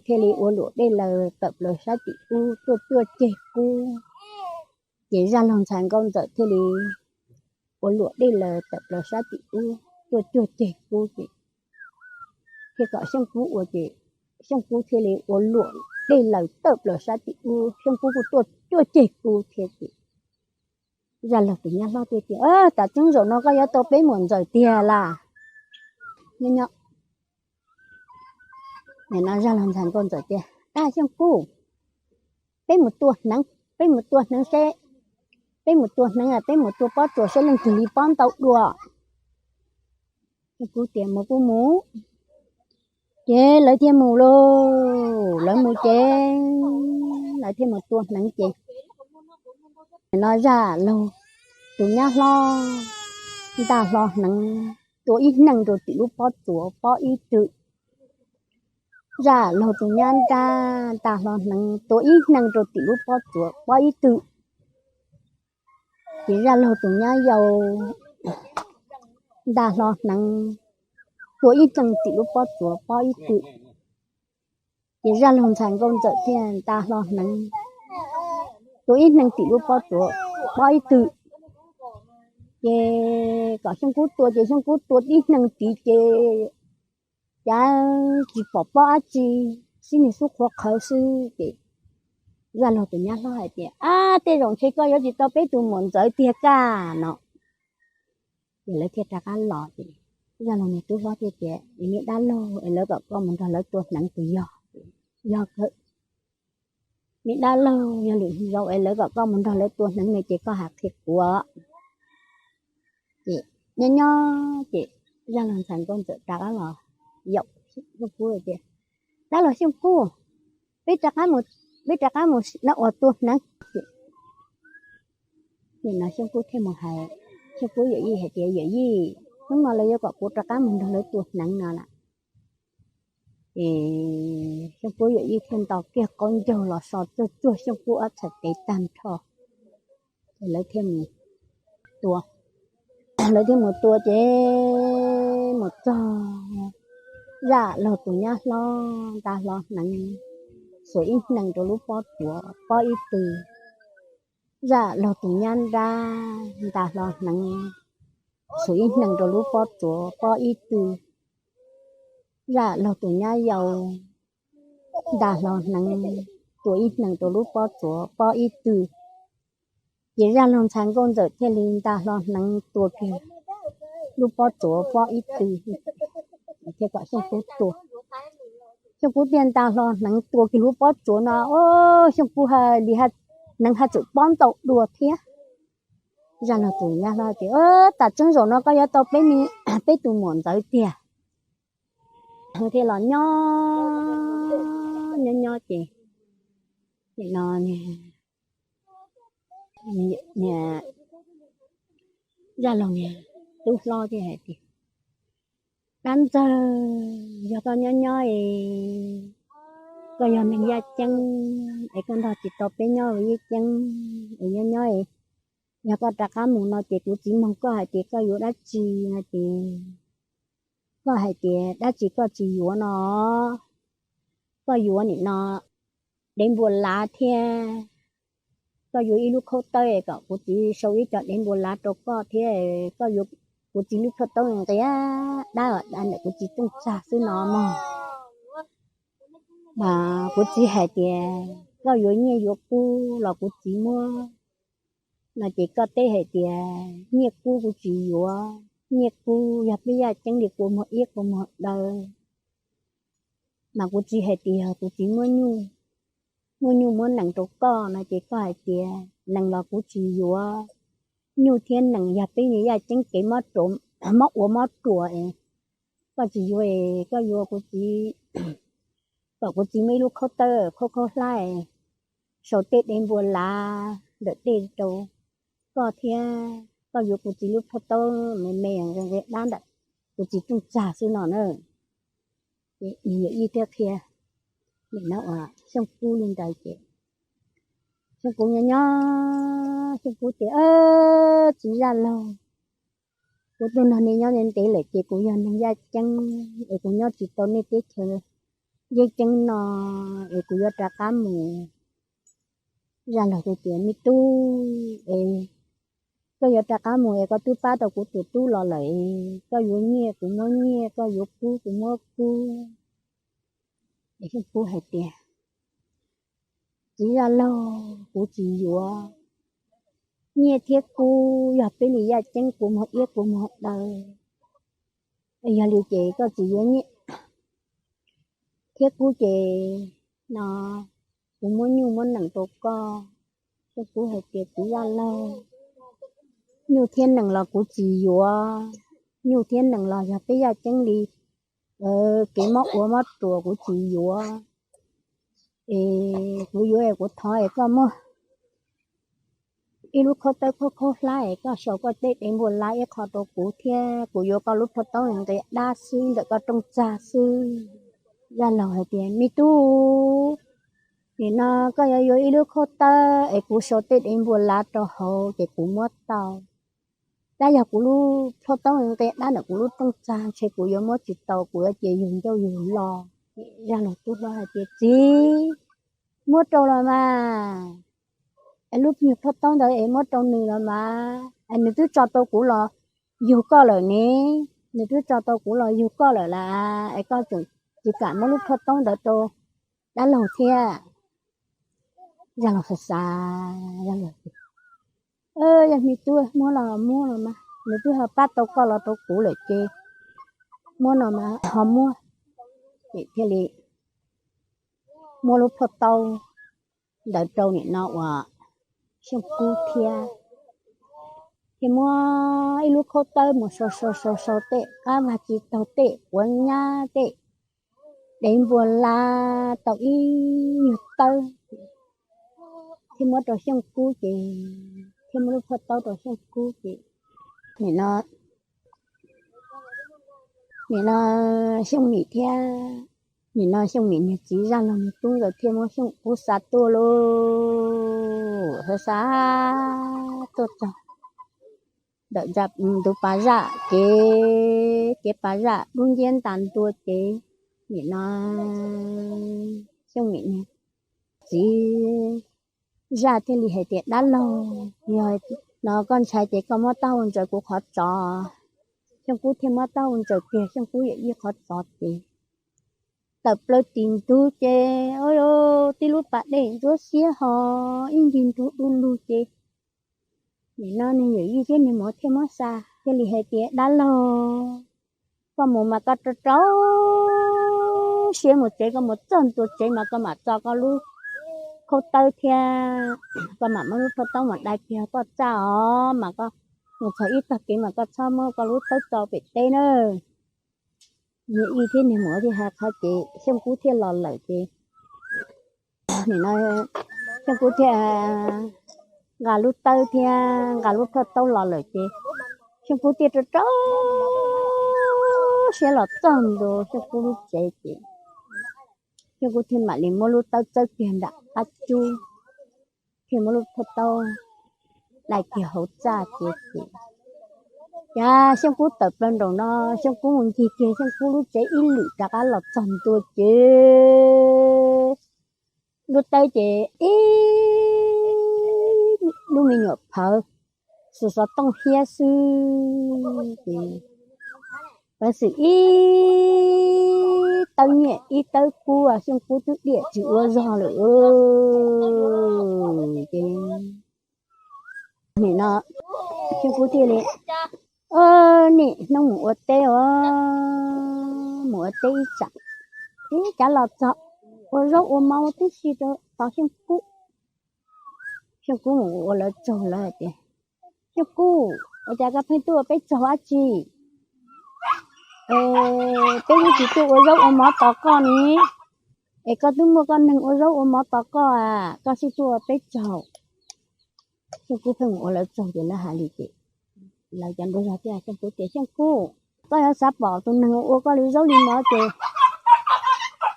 thiaj li ua luam dej laws tawm plaws sab tim ub tuaj cuaj ceg kub. Ces Zaj Laug ntxhais Nkauj Ntxawm thiaj li ua luam dej laws tawm plaws sab tim ub tuaj cuaj ceg kub ces thiaj kom Xyooj Kub ua ces Xyooj Kub thiaj li ua luam dej laws tawm plaws sab tim ub, Xyooj Kub kuj tuaj cuaj ceg kub thiab ces Zaj Laug tus nyab hlob thiaj tias, Tam tseeb zaum no koj yuav tau peb muam Ntxawm tiag lauj. Nyob nyob, nim no Zaj Laug ntxhais Nkauj Ntxawm tias, Ab Xyooj Kub, peb mus tua hneev, peb mus tua hneev seb, peb mus tua hneev, peb mus tua pob tsuas seb leej twg li pob ntau dua. Xyooj Kub tias, Mus kuj mus. Ces lawv thiaj mus lauj, lawv mus ces lawv thiaj mus tua hneev ces no Zaj Laug tus nyab hlob nta hlo hneev tua ib hneev rau tim lub pob tsuas pob ib tw. Zaj Laug tus nyab nrab nta hlo hneev tua ib hneev rau tim lub pob tsuas pob ib tw. Ces Zaj Laug tus nyab yau nta hlo hneev tua ib hneev tim lub pob tsuas pob ib tw. Ces Zaj Laug ntxhais Nkauj Ntxawm thiaj nta hlo hneev tua ib hneev tim lub pob tsuas pob ib tw. Ces kom Xyooj Kub tua ces Xyooj Kub tua tib hneev tid ces cas tsis pom pob dab tsi, xib niag xub qhuav qhawv xwb ces Zaj Laug tus nyab hlob hais tias, Ab, tej zaum ntshe koj yuav tsis tau peb tus muam Ntxawm tiag kaj no. Ces lawv thiaj rov qab los ces Zaj Laug niag tub hlob thiaj tias, Es me dab laug, es lawv kom koj mus nrog lawv tua hneev puas yog? Yog kawg. Me dab laug, yog lwm zaus es lawv kom koj mus nrog lawv tua hneev no ces koj hais qhia kuv. Ces nyob nyob ces Zaj Laug ntxhais Nkauj Ntxawm rov qab los yaum Xyooj Kub tias, Dab laug Xyooj Kub, peb rov qab mus, peb rov qab mus no uas tua hneev. Nim no Xyooj Kub thiaj mus hais Xyooj Kub yawm yij hais tias, Yawm yij, hnub no lawv yuav kom kuv rov qab mus nrog lawv tua hneev no lawm. Ces Xyooj Kub yawm yij thiaj nto kiag qaub ncaug los so tsuag tsuag Xyooj Kub ob txhais tes tag nrho. Ces lawv thiaj mus tua, lawv thiaj mus tua ces mus txog, Zaj Laug tus nyab hlob nta hlo hneev xuas ib hneev rau lub pob tsuas pob ib tw. Zaj Laug tus nyab nrab nta hlo hneev xuas ib hneev rau lub pob tsuas pob ib tw. Zaj Laug tus nyab yau nta hlo hneev tua ib hneev rau lub pob tsuas pob ib tw. Ces Zaj Laug ntxhais Nkauj Ntxawm thiaj li nta hlo hneev tua kiag lub pob tsuas pob ib tw, thiaj kom Xyooj Kub tua. Xyooj Kub thiaj nta hlo hneev tua kiag lub pob tsuas no, o, Xyooj Kub li hneev haj txwm pob ntau dua thiab. Zaj Laug tus nyab hlob tias, Tam tseeb zaum no koj yuav tau peb, peb tus muam Ntxawm tiag. Thiaj los nyob nyob nyob ces no Zaj Laug niag tub hlob thiaj hais tias, Dab Ntxawg, yog koj nyob nyob es koj yog neeg yaj ceeb es koj nrog tsis tau peb nyob ua yaj ceeb es nyob nyob es yog koj rov qab mus no ces kuv txiv nug koj hais tias koj yuav dab tsi no ces koj hais tias dab tsi koj tsis yuav no, koj yuav nim no dev npua lav thiab koj yuav ib lub khaub tawb kom kuv txiv sau ib co dev npua lav rau koj thiab koj yuav kuv txiv lub khaub tawb nqia dab dab ntawm kuv txiv rooj tsag xwb no mog. Mas kuv txiv hais tias koj yuav nyiaj yuav kub los kuv txiv muab no ces koj teb hais tias nyiaj kub kuv tsis yuav, nyiaj kub yog peb yaj ceeb li kua muag iab kua muag daw. Mas kuv txiv hais tias yog kuv txiv muab nyuj, muab nyuj muab nees rau koj no ces koj hais tias nees los kuv tsis yuav, nyuj thiab nees yog peb niag yaj ceeb kev mob ua mob ruas es koj tsis yuav es koj yuav kuv txiv, kom kuv txiv muab ib lub khaub tawb khaub khaub hlab es sau tej dev npua lav ntawm tej rau koj thiab koj yuav kuv txiv lub khaub tawb me me nqia dab ntawm kuv txiv rooj tsag xwb no na. Ces nws yawm yij thiaj qhia nim no uas Xyooj Kub li ntawd ces Xyooj Kub nyob nyob Xyooj Kub tias, Txiv zaj laug, kuv tuaj nrog nej nyob ntev ntev lawm ces kuv yog neeg yaj ceeb es kuv nyob tsis tau nej teb chaws yeeb ceeb no es kuv yuav rov qab mus. Zaj laug tias, Me tub, es koj yuav rov qab mus es koj twb pab tau kuv tus tub los lawm, koj yuav nyiaj kuv muab nyiaj, koj yuav kub kuv muab kub. Es Xyooj Kub hais tias, Txiv zaj laug, kuv tsis yuav nyiaj thiab kub, yog peb li yaj ceeb kua muag iab kua muag daw, yog li ces koj tsis yuav nyiaj thiab kub ces no kuv muab nyuj muab nees rau koj. Xyooj Kub hais tias, Txiv zaj laug, nyuj thiab nees los kuv tsis yuav, nyuj thiab nees los yog peb yaj ceeb li kev mob ua mob ruas kuv tsis yuav. Es kuv yuav es kuv thov es koj muab ib lub khaub tawb khaub khaub hlab es koj sau koj tej dev npua lab ib qho rau kuv thiab kuv yuav koj lub plhaub taub nqe dab xwb ntawm koj rooj txag xwb. Zaj laug hais tias, Me tub, nim no koj yuav yuav ib lub khaub tawb es kuv sau tej dev npua lab rau hauv ces kuv muab tau. Tab yog kuv lub plhaub taub nqe dab ntawm kuv lub rooj txag ntshe kuv yuav muab tsis tau, kuv yuav cia yug ncauj yug lo. Zaj laug tub hlob hais tias, Txiv, muab rau los mas, es lub nyuag plhaub taub ntawd es muab rau nws los mas, es nws twb tso tau kuv los yug koj lawm ne, nws twb tso tau kuv los yug koj lawm las, es koj tseem tsis kam muab lub plhaub taub ntawd rau dab laug thiab. Zaj laug xav xav, zaj laug tias, Yog me tub, muab los muab los mas, nws twb ho pab tau koj los rau kuv lawm ces muab no mas ho muab. Ces thiaj li muab lub plhaub taub ntawd rau nim no uas Xyooj Kub thiab, thiaj muab ib lub khaub tawb mus sau sau sau sau tej qab vag tsis taug tej quav nyab tej dev npua lab tau ib nyuag tawb, thiaj muab rau Xyooj Kub ces, thiaj muab lub plhaub taub rau Xyooj Kub ces nim no, nim no Xyooj Mim thiab, nim no Xyooj Mim niag txiv zaj laug niag tub nkawd thiaj muab Xyooj Kub xa tuaj lauj, xa xa tuaj txog ntawm ntug pas zaj kev, kev pas zaj dub nciab ntas ntua ces nim no Xyooj Mim niag txiv zaj thiaj li hais tias, Dab laug, yog no koj ntshai ces koj muab taub hau ntsaws kuv qhov tsov. Xyooj Kub thiaj muab taub hau ntsaws kiag Xyooj Kub yawm yij qhov tsov ces tawm plaws tim ntug ces tib lub pas dej ntsuab xiab ho ib ncig nrug du lug ces nim no nws yawm yij thiab nws muam thiaj muab xa, thiaj li hais tias, Dab laug, koj mus mas koj rau rau siab mus tsev, koj mus txog ntua tsev mas koj mam txo koj lub khaub tawb thiab koj mam muab lub khaub tawb mus dai kiag koj txaj os, mas koj mus txog ib tog kev mas koj txhob muab koj lub tawb tso pem teb nawb. Yawm yij thiab nws muam thiaj hais qhov ces Xyooj Kub thiaj los lawm ces nim no Xyooj Kub thiaj nqa lub tawb thiab nqa lub plhaub taub los lawm ces Xyooj Kub thiaj rau rau siab los txog ntua Xyooj Kub lub tsev ces Xyooj Kub thiaj mam li muab lub tawb txawb kiag nram qab cub, thiaj muab lub plhaub taub dai kiag hauv txaj ces, ces cas Xyooj Kub tawm plaws nraum no, Xyooj Kub mus ncig kiag Xyooj Kub lub tsev ib lwm rov qab los txog ntua ces lub tawb ces ib lub me nyuam phawv xov xov tooj hiab xwb ces peev xwm ib tawb nyiaj ib tawb kub, Xyooj Kub twb diam tsis ua zog lawm ces nim no Xyooj Kub thiaj li, Nim hnub mus ua teb os, mus ua teb ib tsam, ib cav los txog ua zaub ua mov tib si rau tod Xyooj Kub. Xyooj Kub mus ua lawv tsaug lawv hais tias, Xyooj Kub, ua cas koj pheej tuaj ua peb tsaug dab tsi? Peb twb tsis tuaj ua zaub ua mov tos koj ne, es koj twb muaj koj neeg ua zaub ua mov tos koj a, koj sib tuaj ua peb tsaug. Xyooj Kub pheej mus ua lawv tsaug ces lawv hais li ces lawv cov nraug zog thiaj hais Xyooj Kub tias, Xyooj Kub, koj yuav xav pom tus neeg ua koj li zaub li mov ces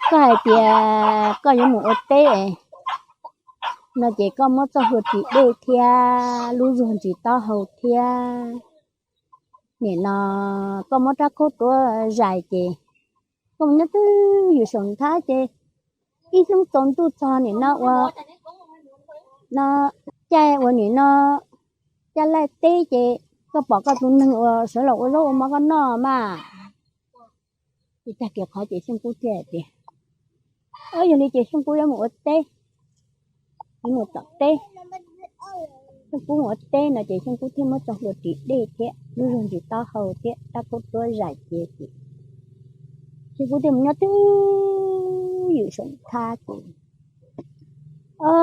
Koj hais tias koj yuav mus ua teb no ces koj muab txoj hlua ris dej thiab lub zuag ntsis taub hau thiab. Nim no koj muab rab khaub ruab zais ces koj mus nyob twj ywm saum nthab ces ib hnub tsaus ntuj txog nim no ua no caij ua nim no caij laij teb ces koj pom koj tus neeg uas sawv los ua zaub ua mov koj noj mas. Ces tag kis qhov ces Xyooj Kub thiaj hais tias, o, yog li ces Xyooj Kub yuav mus ua teb, yuav mus tom teb. Xyooj Kub mus ua teb no ces Xyooj Kub thiaj muab txoj hlua ris dej thiab lub zuag ntsis taub hau thiab rab khaub ruab zais ces, ces Xyooj Kub thiaj mus nyob twj ywm saum nthab ces, o,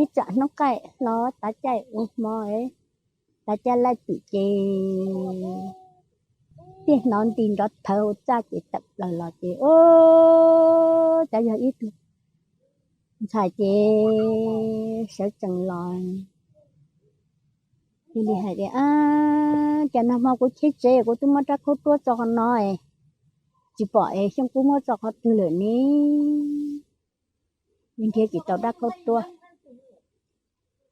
ib tsam hnub qaij hlo tav caij ua hmo, tav caij laij twm ces thiaj hnov nti nrov thawv hauv txaj ces tawm plaws los ces, o, cas yog ib tug ntxhais ces sawv tsees los cia li hais tias, cas nag hmo kuv cheb tsev kuv twb muab rab khaub ruab tso qhov no es tsis pom es Xyooj Kub muab tso qhov twg lawm ne? Nws nrhiav tsis tau rab khaub ruab.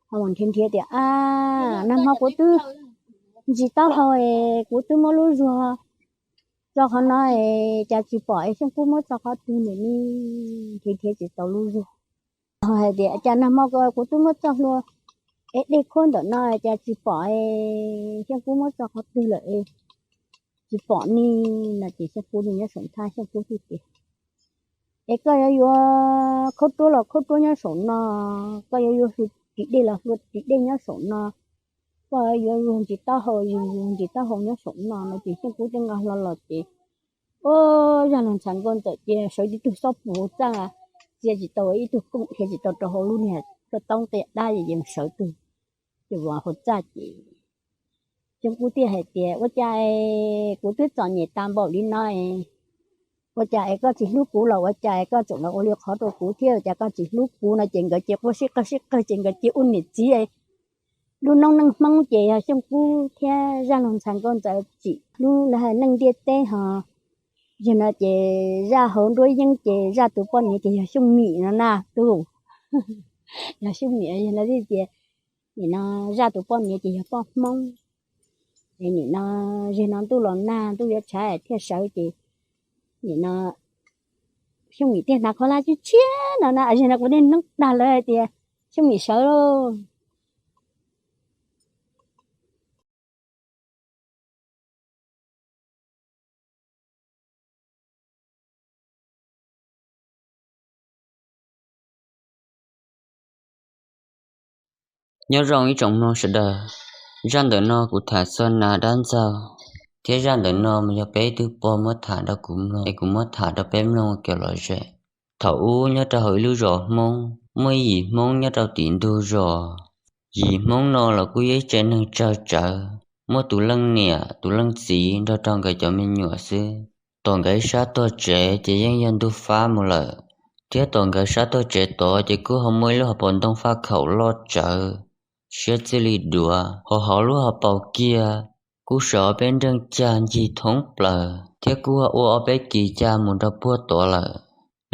Ho mus nrhiav nrhiav tias, a, nag hmo kuv twb ntsis taub hau es kuv twb muab lub zuag tso qhov no es cas tsis pom es Xyooj Kub muab tso qhov twg lawm ne? Nrhiav nrhiav tsis tau lub zuag. Ho hais tias cas nag hmo kuv twb muab txoj hlua es dej khuab ntawm no cas tsis pom es Xyooj Kub muab tso qhov twg lawm es tsis pom ne. No ces Xyooj Kub nyob saum nthab, Xyooj Kub thiaj tias, es koj yuav yuav khaub ruab los khaub ruab nyob saum no, koj yuav yuav hlua ris dej los hlua ris dej nyob saum no, koj yuav yuav ntsis taub hau, yuav yuav ntsis taub hau nyob saum no. No ces Xyooj Kub thiaj nqa hlo los ces, o, Zaj Loog Ntxhais Nkauj Ntxawm cia sawv tib tug xob pus hauv txaj, txia tsis tau ib tug kooj dhia tsis tau rau hauv lub niag toj toob tej dab ces sawv tug ces vov hauv txaj ces Xyooj Kub thiaj hais tias, ua cas kuv twb txom nyem tas npaum li no, ua cas es koj tsis hlub kuv los ua cas es koj tseem los ua li qhov rau kuv thiab, ua cas koj tsis hlub kuv? No ces nkawd cia quaj sib qawg sib qawg ces nkawd cia ua niam txiv. Lub noob neej Hmoob ces yog Xyooj Kub thiab Zaj Loog Ntxhais Nkauj Ntxawm tsim hlub lawv hais neej ntiaj teb ho. Yog no ces Zaj hauv nruab yeeb ces Zaj tus poj niam ces yog Xyooj Mim no na, tus, yog Xyooj Mim, yog no thiaj tias, nim no Zaj tus poj niam ces yog poj Hmoob. Es nim no, zig no ntuj los nag ntuj yuav tshav thiaj sawv ces nim no Xyooj Mim thiaj hnav khaub hlab tshiab tshiab no na, zig no kuv niaj hnub dag lawv hais tias Xyooj Mim sawv lauj. Nyob zoo ib tsoom mloog sawv daws, zaj ntawm no kuv tham txog nas dab ntxaug, thiab zaj ntawm no mas yog peb ib tug pog muab tham rau kuv mloog es kuv muab tham rau peb mloog ua kev lom zem. Thaum ub nyob rau hauv ib lub zos Hmoob, muaj ib yim Hmoob nyob rau tim ntug zos. Yim Hmoob no los kuj yog ib tsev neeg tsawg tsawv, muaj tus leej niam tus leej txiv nrog rau nkawd cov me nyuam xwb. Tom nkawd ib sab tog tsev ces yeej yog ntug fab mus lawm, thiab tom nkawd sab tog tsev tod ces kuj ho muaj ib lub hauv paus ntoo faj khaum loj tsawv, siab txij li duav. Hauv hauv lub hauv paus kiag kuj sawv ob peb nreej cag ncig thoob plaws, thiab kuj ua ob peb kis cag mus rau puag tod lawm.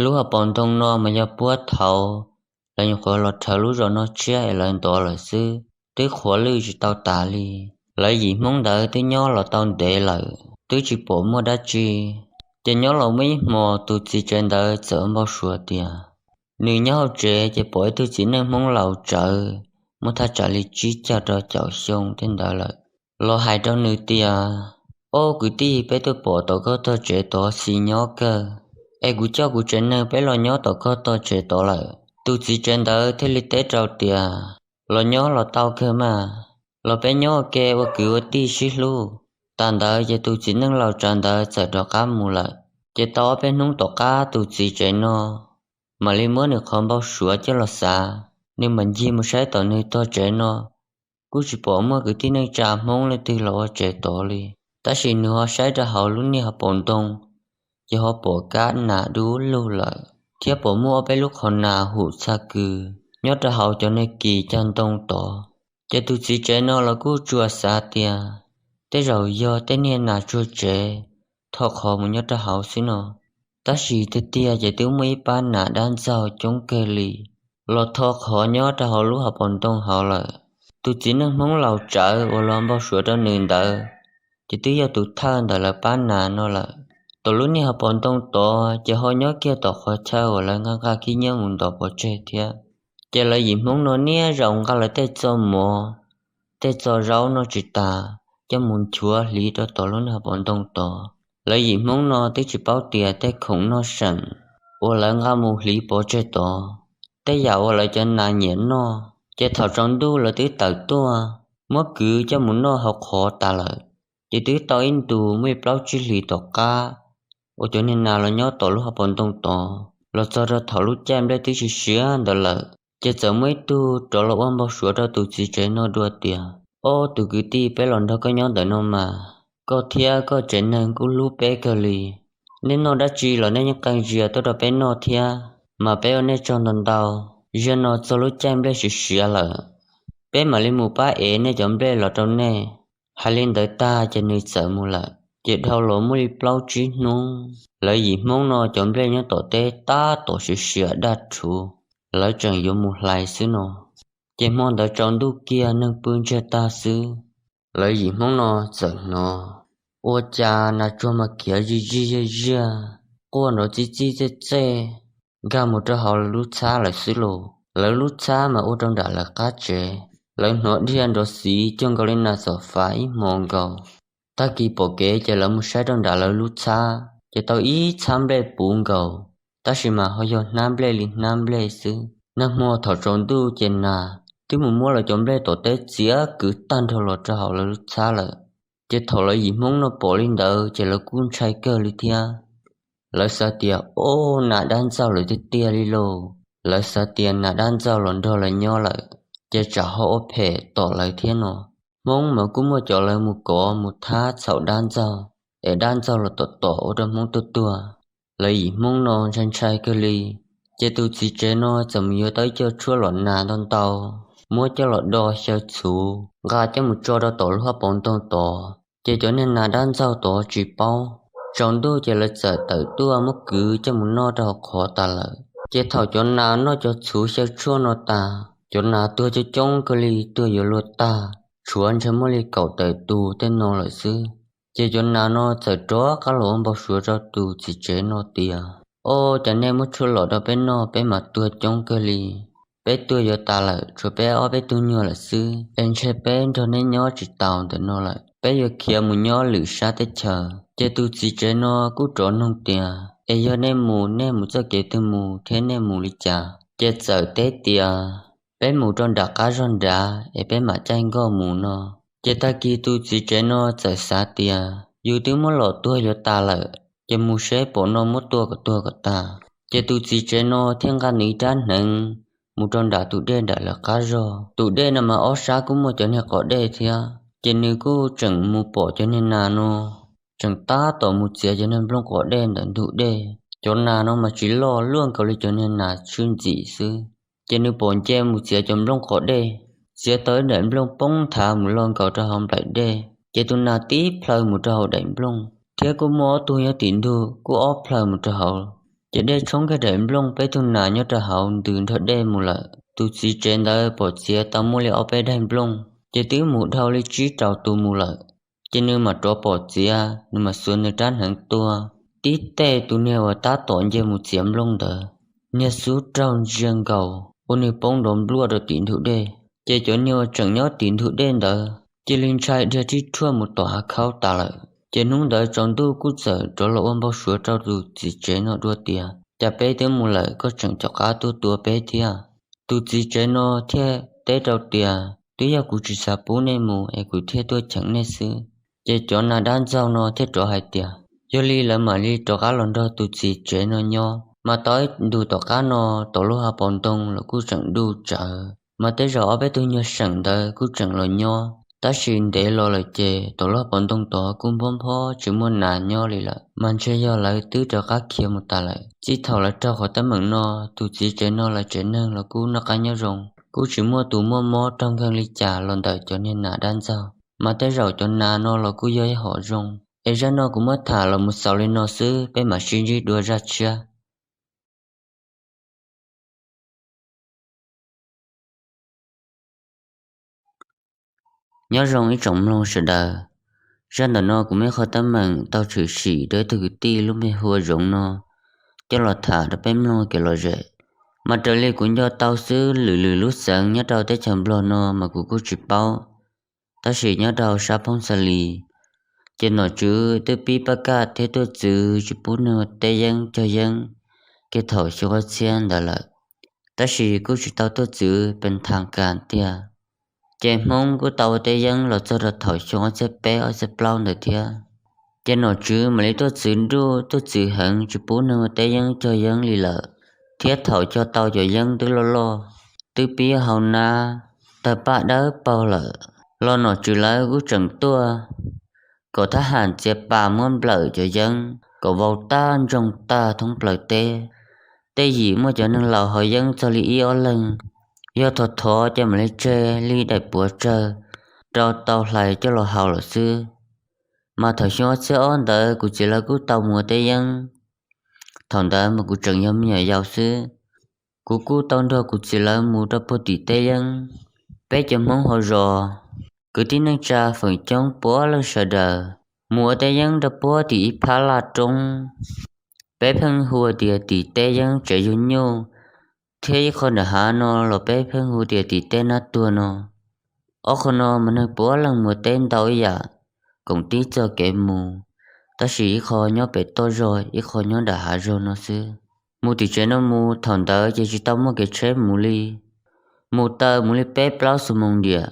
Lub hauv paus ntoo no mas yog puag thaum lawv nyuam qhuav los rhawv lub zos no tshiab es lawv ntov lawm xwb, twb qhuav lwj tsis tau tas li. Lawv yim Hmoob ntawd twb nyob los tau ntev lawm, twb tsis pom muaj dab tsi. Ces nyob los muaj ib hmo tus txiv tsev ntawd txawm npau suav tias, nws nyob hauv tsev ces pom ib tug txiv neej Hmoob laus tsawv, muaj thaj tsam li tsib caug rau caum xyoo tej ntawd lawm, los hais rau nws tias, o kwv tij, peb tuaj pom tom koj tog tsev tod xis nyob kawg, es kuv coj kuv tsev neeg peb los nyob tom koj tog tsev tod lawm. Tus txiv tsev ntawd thiaj li teb rau tias, los nyob los tau kawg mas, los peb nyob ua ke ua kwv ua tij sib hlub. Tas ntawd ces tus txiv neej laus tsawv ntawd txawm rov qab mus lawm. Ces tau ob peb hnub tom qab tus txiv tsev no mam li muab nws qhov npau suav coj los xav, nws mam ncig mus saib tom nws tog tsev no, kuj tsis pom muaj kwv tij neej tsa Hmoob leej twg los ua tsev tod li. Tab sis nws ho saib rau hauv lub niag hauv paus ntoo, ces ho pom kab nas dub lug lawm, thiab pom muaj ob peb lub qhov nas hum txha kws nyob rau hauv cov niag kis cag ntoo tod. Ces tus txiv tsev no los kuj tsuas xav tias, tej zaum yog tej niag nas tsuag tsev thom qhov mus nyob rau hauv xwb no. Tab sis tiag tiag ces twb muaj ib pab nas dab ntxaug coob kawg li los tho qhov nyob rau hauv lub hauv paus ntoo hauv lawm. Tus txiv neej Hmoob laus tsawv uas los npau suav rau nws ntawd ces twb yog tus thawj ntawm lawv pab nas no lawm. Tom lub niag hauv paus ntoo tod ces ho nyob kiag tom qhov chaw uas lawv nqa nqa khib nyiab mus ntov pov tseg thiab. Ces lawv yim Hmoob no niaj zaus nqa lawv tej txoj mov, tej txoj zaub noj tsis tas coj mus nchuav hliv rau tom lub niag hauv paus ntoo tod. Lawv yim Hmoob no twb tsis paub tias tej khoom noj seem uas lawv nqa mus hliv pov tseg tod, tej yam uas lawv cov nas nyiam noj, ces thaum tsaus ntuj lawv twb tawm tuaj muab kwv coj mus noj hauv qhov tas lawm. Ces twb tau ib ntus muaj ib plaub tsib hlis tom qab uas cov niag nas los nyob tom lub hauv paus ntoo tod los txog rau thaum lub caij nplej twb siav siav ntawd lawm, ces txawm muaj ib tug rov los ua npau suav rau tus txiv tsev no dua tias, Ob, tus kwv tij, peb los nrog koj nyob ntawm no mas, koj thiab koj tsev neeg kuj hlub peb kawg li. Nej noj dab tsi los nej yeej qee zias tuaj rau peb noj thiab, mas peb ua nej tsaug ntau ntau. Zaum no txog lub caij nplej siav siav lawm, peb mam li mus pab ev nej cov nplej los rau nej. Hais li ntawd tag ces nws txawm mus lawm. Ces dhau los muaj li plaub tsib hnub, lawv yim Hmoob no cov nplej nyob tom teb tab tom siav siav daj rhuv, lawv tseem yuav mus hlais xwb no. Ces hmo ntawd tsaus ntuj kiag neeg pw ntsiag tag xwb, lawv yim Hmoob no txawm hnov ua cas nas tsuag mas khiav zij zij ziaj ziaj, quaj nrov txij txij txej txej nkag mus rau hauv lawv lub txhab lawm xwb los. Lawv lub txhab mas ua rau nram lawv qab tsev, lawv hnov dhia nrov xiv cuag nkaus li nas txom fav ib hmo nkaus. Tag kis pom kev ces lawv mus saib rau nram lawv lub txhab ces tau ib txhab nplej puv nkaus, tab sis mas ho yog hnab nplej li hnab nplej xwb. Nag hmo thaum tsaus ntuj ces nas twb mus muab lawv cov nplej tom teb txiav kwv tag nrho los rau hauv lawv lub txhab lawm. Ces thaum lawv yim Hmoob no pom li ntawd ces lawv kuj ntshai kawg li thiab. Lawv xav tias, Ob, nas dab ntxaug lawm tiag tiag li lauj. Lawv xav tias nas dab ntxaug los nrog lawv nyob lawm, ces tsam ho ua phem tom lawv thiab no. Hmoob mas kuj muaj cov lawv mus kov mus thab txhaum dab ntxaug, es dab ntxaug los tom tom ua rau Hmoob tuag tuag. Lawv yim Hmoob no ntshai ntshai kawg li. Ces tus txiv tsev no txawm mus yuav tau ib co tshuaj los nas ntau ntau, muab coj los do xyaw txhuv nqa coj mus tso rau tom lub hauv paus ntoo tod. Ces cov niag nas dab ntxaug tod tsis paub, tsaus ntuj ces lawv txawm tawm tuaj muab kwv coj mus noj rau hauv qhov tas lawm. Ces thaum cov nas noj cov txhuv xyaw tshuaj no tas, cov nas tuag coob coob kawg li, tuag yuav luag tag, tshuav ntshe muaj li kaum tawm tus tej no lawm xwb. Ces cov nas no txawm rov qab los ua npau suav rau tus txiv tsev no tias, Ob, cas nej muab tshuaj los rau peb noj peb mas tuag coob kawg li. Peb tuag yuav tas lawm, tshuav peb ob peb tug nyuag lawm xwb, es ntshe peb nrog neb nyob tsis tau ntawm no lawm, peb yuav khiav mus nyob lwm sab teb chaws. Ces tus txiv tsev no kuj rov nug tias, Es yog nej mus, nej mus txoj kev twg mus thiab nej mus li cas? Ces txawm teb tias, Peb mus rau nram qab zog nrad es peb mam caij nkoj mus no. Ces tag kis tus txiv tsev no txawm xav tias, Yus twb muab los tuag yuav tas lawm, ces mus seb pom no muab tua kom tuag kom tag. Ces tus txiv tsev no thiaj nqa nws ib rab hneev mus rau nram tus dej nram lawv qab zog. Tus dej no mas ob sab kuj muaj cov niag qos dej thiab. Ces nws kuj tseem mus pom cov niag nas no tseem tab tom mus txiav cov niag nplooj qos dej ntawm ntug dej. Cov nas no mas tsis loj, luaj nkaus li cov niag nas tshwj ntxim xwb. Ces nws pom nce mus txiav cov nplooj qos dej, txiav tau ib daim nplooj poob nthav mus lo nkaus rau hauv nplaim dej. Ces tus nas tib plhaw mus rau hauv daim nplooj, thiab kuj muaj ob tug nyob tim ntug kuj ob plhaw mus rau hauv. Ces dej tshoob kiag daim nplooj, peb tug nas nyob rau hauv ntws nrog dej mus lawm. Tus txiv tsev ntawd pom txiav tau muaj li ob peb daim nplooj, ces twb mus dhau li tsib rau tus mus lawm. Ces nws mam rov pom txiav, nws mam xuas nws rab hneev tua tib teg tus niag uas tab tom nce mus txiav nplooj ntawd, niag xub raug ntsia nkaus ua nws poob nrov npluaj rau tim ntug dej. Ces cov niag uas tseem nyob tim ntug dej ntawd cia li ntshai dhia rhib rhuaj mus tom hav khaub tas lawm. Ces hnub ntawd tsaus ntuj kuj txawm rov los ua npau suav rau tus txiv tsev no dua tias, Cas peb twb mus lawm koj tseem rov qab tuaj tua peb thiab? Tus txiv tsev no thiaj teb rau tias, Twb yog kuv tsis xav pub nej mus es kuv thiaj tuaj cheem nej xwb. Ces cov nas dab ntxaug no thiaj rov hais tias, Yog li lawv mam li rov qab los nrog tus txiv tsev no nyob. Mas tau ib ntus tom qab no, tom lub hauv paus ntoo los kuj tseem duj tsawv, mas tej zaum ob peb tug nyuag seem ntawd kuj tseem los nyob. Tab sis ntev los lawm ces tom lub hauv paus ntoo tod kuj nphob nphob tsis muaj nas nyob li lawm, mas ntshe yog lawv twb rov qab khiav mus tas lawm. Txij thaum lawv raug qhov teeb meem no, tus txiv tsev no lawv tsev neeg los kuj noj qab nyob zoo, kuj tsis muaj tus muaj mob raug nkeeg li cas los ntawm cov niag nas dab ntxaug. Mas tej zaum cov nas no los kuj yog ib hom zoo, Es zaj no kuv muab tham los mus xaus li no xwb, peb mam sib ntsib dua zaj tshiab. Nyob zoo ib tsoom mloog sawv daws, zaj ntawm no kuv muaj ib qho teeb meem tau tshwm sim rau ib tug kwv tij lub npe hu ua Zoov no coj los tham rau peb mloog kev lom zem. Mas raws li kuv nco tau xwb, lwm lwm lub xeev nyob rau teb chaws Nplog no mas kuv kuj tsis paub, tab sis nyob rau sab Phoob Xa Lis, ces nom tswv twb pib pab kaj thiab tuaj txwv tsis pub neeg ua teb yeeb cog yeeb kiag thaum xyoo ob txhiab ntawd lawm, tab sis kuj tsis tau tuaj txwv pes thas kas tiag. Ces Hmoob kuj tau ua teb yeeb los txog rau thaum xyoo ob txhiab peb ob txhiab plaub ntawd thiab. Ces nom tswv mam li tuaj txwv nruj tuaj txwv heev tsis pub neeg ua teb yeeb cog yeeb li lawm, thiab thaum cog tau cov yeeb twb loj loj, twb pib hau nab, tawg paj dawb paug lawm, los nom tswv lawv kuj tseem tuaj kom thab ham txiav pas muab nplawm cov yeeb kom vau tag ntsoog tag thoob plaws teb. Tej yim muaj cov neeg laus haus yeeb txog li ib ob leeg, yog thov thov ces mam li tseg li daim puav tsawg rau tau hlais coj los haus lawm xwb. Mas thaum xyoo ob txhiab ob ntawd kuv txiv lawv kuj tau mus ua teb yeeb. Thaum ntawd mas kuv tseem yog me nyuam yaus xwb. Kuv kuj tau nrog kuv txiv lawv mus rau puag tim teb yeeb. Peb cov Hmoob hauv zos, kwv tij neej tsa feem coob puav leej sawv daws mus ua teb yeeb rau puag tim ib phab laj roob, peb pheej hu tias tim teb yeeb tsev yug nyuj, thiab ib qho nram hav no los peb pheej hu tias tim teb nab tuag no. Ob qho no mas neeg puav leej mus teb ntau ib yam, koom tib txoj kev mus, tab sis ib qho nyob pem toj zog ib qho nyob nram hav zog no xwb. Mus tim tsev no mus thaum ntawd ces tsis tau muaj kev tsheb mus li, mus taw mus li peb plaub xuab moos diam,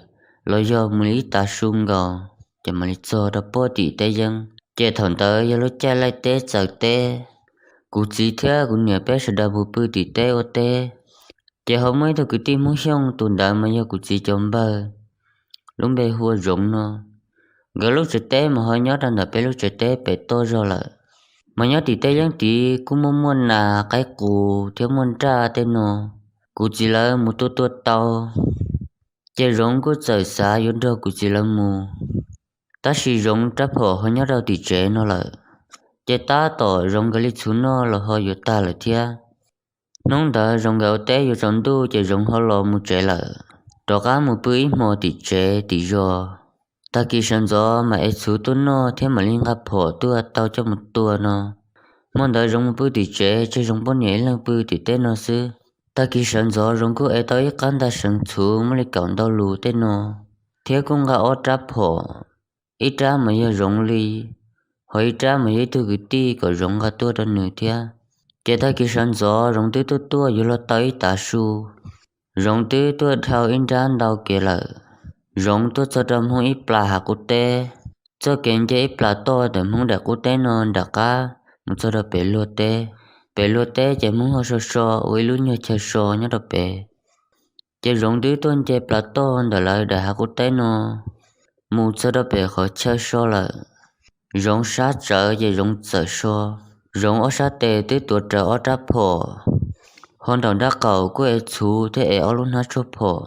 los yog mus li ib tav su nkaus ces mam li txog rau puag tim teb yeeb. Ces thaum ntawd yog lub caij laij teb txaws teb, kuv txiv thiab kuv niam peb sawv daws mus pw tim teb ua teb. Ces ho muaj ib tug kwv tij Hmoob Xyooj, tus ntawd mas yog kuv txiv cov npawg, lub npe hu ua Zoov no. Nkawd lub tsev teb mas ho nyob rau ntawm peb lub tsev teb pem toj zog lawm. Mas nyob tim teb yeeb tid kuj muaj muaj nas qaib qus thiab muaj nraj tej no, kuv txiv lawv mus tua tua tau. Ces Zoov kuj txawm xav yuav nrog kuv txiv lawv mus, tab sis Zoov rab phom ho nyob rau tim tsev no lawm. Ces tab tom Zoov nkawd li txhuv noj los ho yuav tag lawm thiab. Hnub ntawd Zoov nkawd ua teb yuav tsaus ntuj ces Zoov ho los mus tsev lawm, rov qab mus pw ib hmos tim tsev tim zos. Tag kis sawv ntxov mam ev txhuv tuaj noj thiab mam li nqa phom tuaj tau coj mus tua no. Hmo ntawd Zoov mus pw tim tsev, tseg Zoov poj niam ib leeg pw tim teb no xwb. Tag kis sawv ntxov Zoov kuj ev tau ib qab ntaj seev txhuv muaj li kaum ntau lus tej no, thiab kuj nqa ob rab phom, ib rab mas yog Zoov li, ho ib rab mas yog ib tug kwv tij kom Zoov nqa tuaj rau nws thiab. Ces tag kis sawv ntxov Zoov twb tuaj tuaj yuav luag tau ib tav su, Zoov twb tuaj dhau ib nrab ntau kev lawm. Zoov tuaj txog rau Hmoob ib plas hav qub teb, txoj kev nce ib plas toj ntawm Hmoob daim qub teb no nram qab mus txog rau pem luag teb. Pem luag teb ces Hmoob ho so so ua ib lub nyuag chaw so nyob rau pem. Ces Zoov twb tuaj nce plas toj ntawm lawv daim hav qub teb no mus txog rau pem qhov chaw so lawm. Zoov sab tsawv ces Zoov txawm so. Zoov ob sab tes twb tuav rawv ob rab phom, ho nraum nrab qaum kuj ev txhuv thiab ev ob lub hnab tshuaj phom.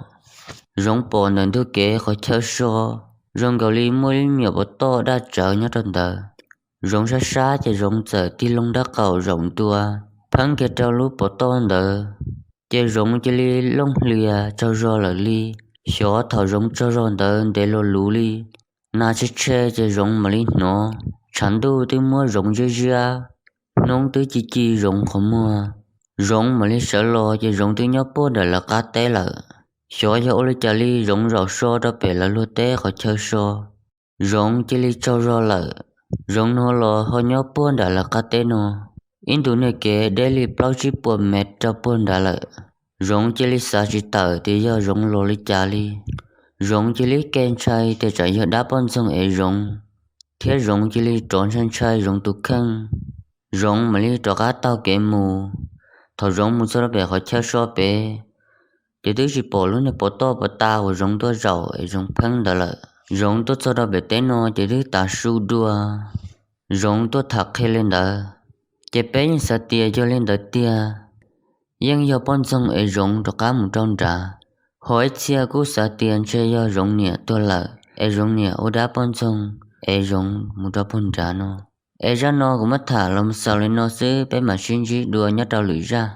Zoov pom ntawm ntug kev qhov chaw so zoo nkaus li muaj ib lub me nyuam pov toj daj tsawv nyob rau ntawd. Zoov sab sab ces Zoov txawm tig loo nrab qaum zaum ntua, pheeb kiag rau lub pov toj ntawd, ces Zoov cia li looj hlias tsaug zog lawm li. Xyov thaum Zoov tsaug zog ntawd ntev lo lus li, nas tshe tshe ces Zoov mam li hnov tshav ntuj twb muab Zoov ziab ziab, hnub twb ci ci Zoov qhov muag. Zoov mam li sawv los ces Zoov twb nyob puag nram lawv qab teb lawm. Xyov yog ua li cas li Zoov zaum so rau pem lawv luag teb qhov chaw so, Zoov cia li tsaug zog lawm. Zoov no los ho nyob puag nram lawv qab teb no, ib ntus niag kev deb li plaub tsib puas mev rau puag nrad lawm. Zoov cia li xav tsis tawm tias yog Zoov los li cas li. Zoov cia li ke ntshai tias tsam yog dab poj ntxoog ev Zoov, thiab Zoov cia li rov ntshai ntshai Zoov tus kheej. Zoov mam li rov qab taug kev mus. Thaum Zoov mus txog rau pem qhov chaw so pem, ces twb tsis pom lub niag pov toj pov tas uas Zoov tuaj zaum es Zoov pheeb ntawd lawm. Zoov tuaj txog rau pem teb no ces twb tav su dua. Zoov tuaj tham qhia li ntawd, ces peb yeej xav tias yog li ntawd tiag, yeej yog poj ntxoog es Zoov rov qab mus rau nrad. Ho ib txhia kuj xav tias ntshe yog Zoov niam tuag lawm es Zoov niam ua dab poj ntxoog es zoo mus rau puag nrad no. Es zaj no kuv muab tham los mus xaus li no xwb, peb mam sib ntsib dua nyob rau lwm zaj.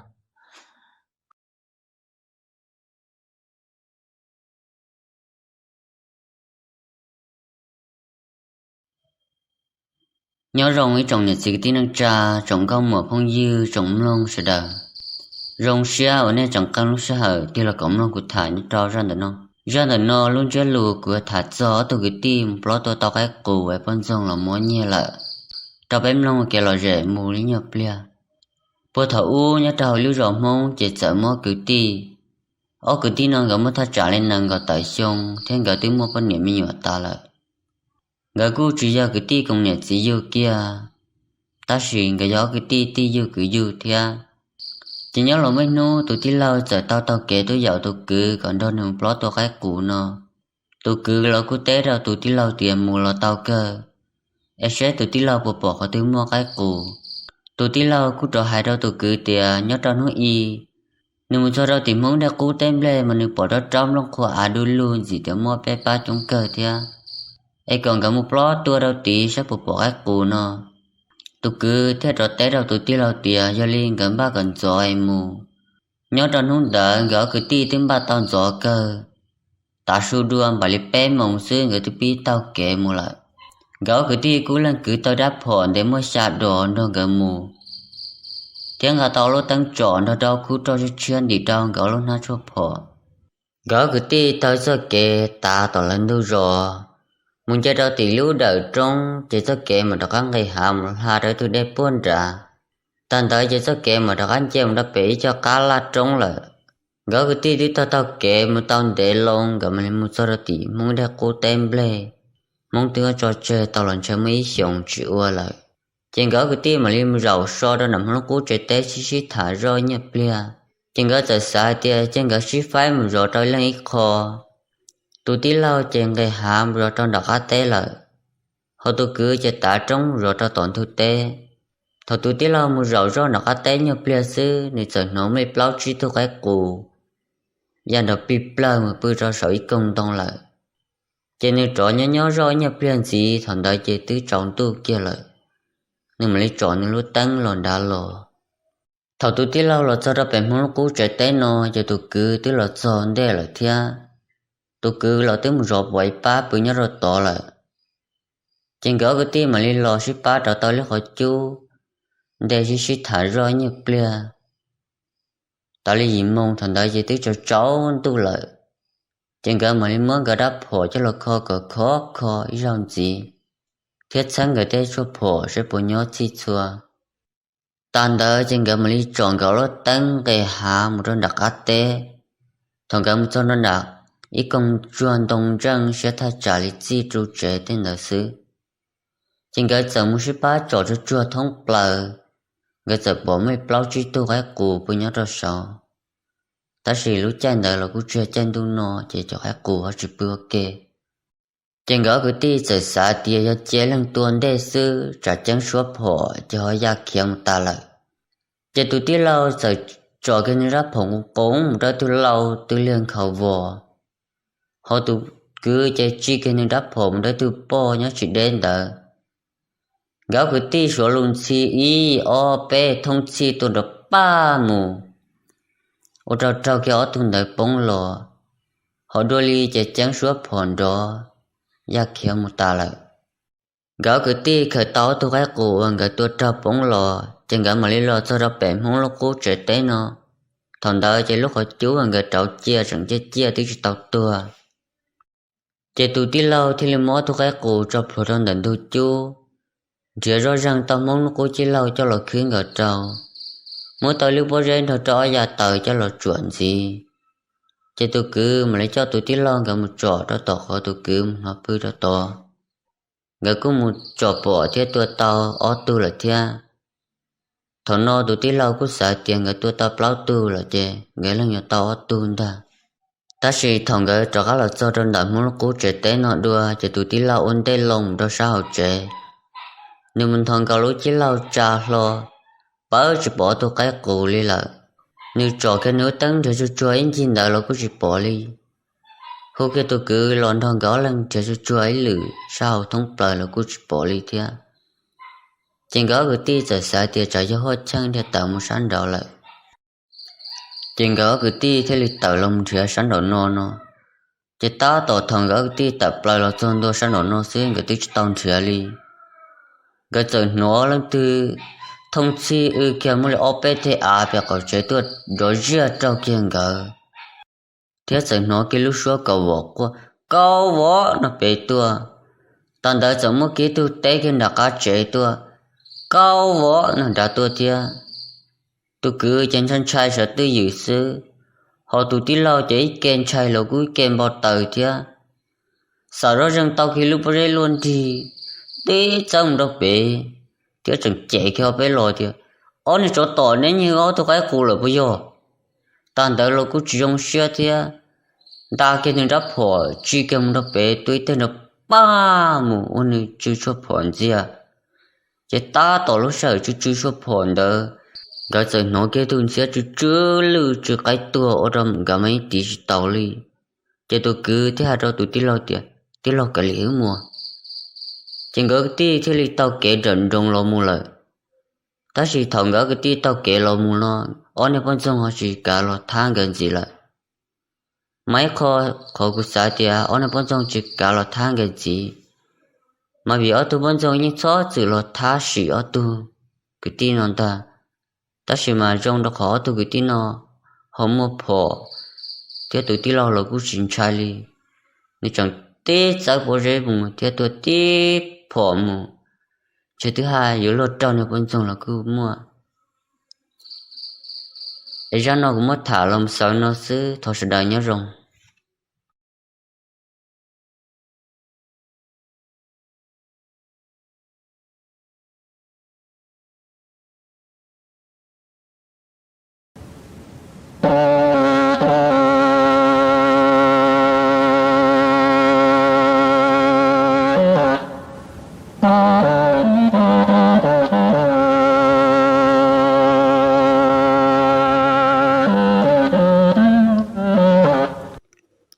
Nyob zoo ib tsoom niam txiv kwv tij neej tsa, tsoom nkauj muam phooj ywg, tsoom mloog sawv daws. Zoo siab uas nej tseem qee lub sij hawm tig los koom mloog kuv tham nyob rau zaj ntawm no. Zaj ntawm no lub ntsiab lus kuv tham txog ob tug kwv tij mus plob tua tau qaib qus es poj ntxoog los muab nyiag lawm, rau peb mloog kev lom zem mus li nyuag pliag. Puag thaum ub nyob rau hauv lub zos Hmoob ces txawm muaj kwv tij, ob kwv tij no nkawd muaj thaj tsam li nees nkaum tawm xyoo thiab nkawd twb muaj poj niam me nyuam tas lawm. Nkawd kuj tsis yog kwv tij koom niam txiv yug kiag, tab sis nkawd yog ob kwv tij tij yug kwv yug thiab. Ces nyob los muaj ib hnub tus tij laug txawm tau taug kev tuaj yaum tus kwv kom nrog nws plob tua qaib qus no. Tus kwv los kuj teb rau tus tij laug tias mus los tau kawg, es seb tus tij laug puas pom qhov twg muaj qaib qus. Tus tij laug kuj rov hais rau tus kwv tias nyob rau hnub i, nws mus txog rau tim Hmoob dej qub teb nplej mas nws pom rab raub nplooj qhua av du lug ntxim tias muaj peb pab coob kawg thiab, es kom nkawd mus plob tua rau tid saib puas pom qaib qus no. Tus kwv thiaj rov teb rau tus tij laug tias yog li nkawd npaj kom ntxov es mus. Nyob rau hnub ntawd nkawd ob kwv tij twb npaj tau ntxov kawg. Tav su dua npaum li peb moos xwb nkawd twb pib taug kev mus lawm. Nkawd ob kwv tij kuj leej kwv taw rab phom ntev muaj xya dos nrog nkawd mus, thiab nqa tau lub teeb tsom nrog rau khub roj tshiab tshiab ntim rau nkawd ob lub hnab tshuaj phom. Nkawd ob kwv tij taug txoj kev tav tom lawv ntug zos mus nce rau tim lub dawm roob, ces txoj kev mam rov qab nqis hav mus hla rau ib tug dej puag nrad. Tag ntawd ces txoj kev mam rov qab nce mus rau pem ib co qab laj roob lawm. Nkawd ob kwv tij twb taug taug kev mus tau ntev loo, nkawd mam li mus txog rau tim Hmoob dej qub teb nplej. Hmoob twb tso tseg tau los ntshe muaj ib xyoos tsis ua lawm. Ces nkawd ob kwv tij mam li mus zaum so rau nram Hmoob lub qub tsev teb sib sib tham zoj nyiaj pliag. Ces nkawd txawm xav hais tias ces nkawd sib faib mus zov rau leej ib qho. Tus tij laug ces nqis hav mus zov rau nram qab teb lawm, ho tus kwv ces tav roob mus zov rau tom ntug teb. Thaum tus tij laug mus zaum zoj nram qab teb nyiaj pliag xwb, nws txawm hnov muaj li plaub tsib tug qaib qus ya nrov plig plawg mus pw rau saum ib koog ntoo lawm. Ces nws rov nyob nyob zoj nyiaj pliag ntxiv, thaum ntawd ces twb tsaus ntuj kiag lawm. Nws mam li tsom nws lub teeb los nrad los. Thaum tus tij laug los txog rau pem Hmoob lub qub tsev teb no, ces tus kwv twb los txog ntej lawm thiab. Tus kwv los twb mus zov pom ib pab pw nyob rau tod lawm. Ces nkawd ob kwv tij mam li los sib pab rauv tau lub qhov cub, nte sib sib tham zoj nyiaj pliag. Tas li yim moo thaum ntawd ces twb tsaus tsaus ntuj lawm. Ces nkawd mam li muab nkawd rab phom coj los kho kom khov kho ib zaug ntxiv, thiab txhawb nkawd tej tshuaj phom seb puas nyob txhij txhua. Tas ntawd ces nkawd mam li tsom nkawd lub teeb nqis hav mus rau nram qab teb. Thaum nkawd mus txog rau nram ib koog tsuag ntoo ntseej siab thaj tsam li txij ru tsev tej ntawd xwb, ces nkawd txawm mus sib pab tsom tsuag tsuag thoob plaws. Nkawd txawm pom muaj plaub tsib tug qaib qus pw nyob rau saud, tab sis lub caij ntawd los kuj tsis yog caij ntuj no, ces cov qaib qus ho tsis pw ua ke. Ces nkawd ob kwv tij txawm xav tias yog cia leej tua ntej xwb tsam ceeb suab phom ces ho ya khiav mus tas lawm. Ces tus tij laug txawm tsom kiag nws rab phom nqus qoob mus rau ib tug lau twb liag nkhaus vos, ho tus kwv ces tsim kiag nws rab phom mus rau ib tug poj nyob tsis deb ntawd. Nkawd ob kwv tij suav lus ntxhi ib ob peb thooj txhij tua nrov paj mus, ua rau raug kiag ob tug ntawd poob los, ho dua li ces ceeb suab phom nrov ya khiav mus tas lawm. Nkawd ob kwv tij khaws tau ob tug qaib qus uas nkawd tua raug poob los, ces nkawd mam li los txog rau pem Hmoob lub qub tsev teb no. Thaum ntawd ces lub qhov cub uas nkawd rauv cia tseem ciaj ciaj twb tsis tau tuag. Ces tus tij laug thiaj li muab ob tug qaib qus tso plhuav rau ntawm ntug cub, nrhiav zoj zeeg tau Hmoob lub qub cib laug coj los khwb nkaus rau, muab tau lub pob zeb nrog rau ob yav taws coj los tsuam ntxiv. Ces tus kwv mam li coj tus tij laug nkawd mus tsom rau tom qhov tus kwv mus hnov pw rau tod. Nkawd kuj mus tsom pom thiab tua tau ob tug lawm thiab. Thaum no tus tij laug kuj xav tias nkawd tua tau plaub tug lawm ces nkawd leej yuav tau ob tug ntag. Tab sis thaum nkawd rov qab los txog rau ntawm Hmoob lub qub tsev teb no dua, ces tus tij laug ua ntej loo mus rau sab hauv tsev. Nws mus nthos nkaus lub cib laug tsa hlo, pawb tsis pom ob tug qaib qus li lawm. Nws tsom kiag nws lub teeb nrhiav tsuag tsuag ib ncig ntawd los kuj tsis pom li. Hu kiag tus kwv los nrog nkawd ob leeg nrhiav tsuag tsuag ib lwm sab hauv thoob plaws los kuj tsis pom li thiab. Ces nkawd ob kwv tij txawm xav tias tsam yog Huaj Cheej dhia tawm mus sab nraud lawm. Ces nkawd ob kwv tij thiaj li tawm los nrhiav sab nraum no no. Ces tab tom thaum nkawd ob kwv tij tawm plaws los txog ntua sab nraum no xwb nkawd twb tsis tau nrhiav li. Nkawd txawm hnov leej twg thooj txhij wb kiag muaj li ob peb teg av pem qaum tsev tuaj nrov ziaj raug kiag nkawd, thiab txawm hnov kiag lub suab kaum vom quaj, Kau Vom! no pem tuaj. Tag ntawd txawm muaj kiag tug teb kiag nram qab tsev tuaj, Kau Vom! no nrad tuaj thiab. Tus kwv ces ntshai ntshai sawv twj ywm xwb, ho tus tij laug ces ib ke ntshai los kuj ib ke npau taws thiab. Xav zoj zeeg tau kiag lub pob zeb luaj nrig, tib txawb mus rau pem, thiab tseem cem kiag ob peb los tias, Ob niag tsov tom, neb nyuag ob tug qaib qus lawm puas yog? Tag ntawd los kuj tsis zoo siab thiab, nta kiag nws rab phom tsi kiag mus rau pem tua ib teg nrov paj mus ua nws tsw tshuaj phom ntxiag. Ces tab tom lub sij hawm tsw tsw tshuaj phom ntawd, nkawd txawm hnov kiag tug ntxhiab tsw tsw lwj tsw qaib tuag ua rau nkawd mas yeej tiv tsis taus li. Ces tus kwv thiaj hais rau tus tij laug tias, Tij laug, kav liam wb mus. Ces nkawd kwv tij thiaj li taug kev nrawm nroos los mus lawm. Tab sis thaum nkawd kwv tij taug kev los mus no, ob niag poj ntxoog ho tsis kav los thab nkawd ntxiv lawm. Mas ib qho, qhov kuv xav tias ob niag poj ntxoog tsis kav los thab nkawd ntxiv, mas vim ob tug poj ntxoog yeej txhob txwm los thab sim ob tug kwv tij no ntag. Tab sis mas zoo rau qhov ob tug kwv tij no ho muaj phom, thiab tus tij laug los kuj tsis ntshai li. Nws tseem tib txawb pob zeb mus thiab tua tib phom mus, ntshe twb haj yuav luag raug niag poj ntxoog los kuj muaj. Es zaj no kuv muab tham los xaus no xwb, thov sawv daws nyob zoo.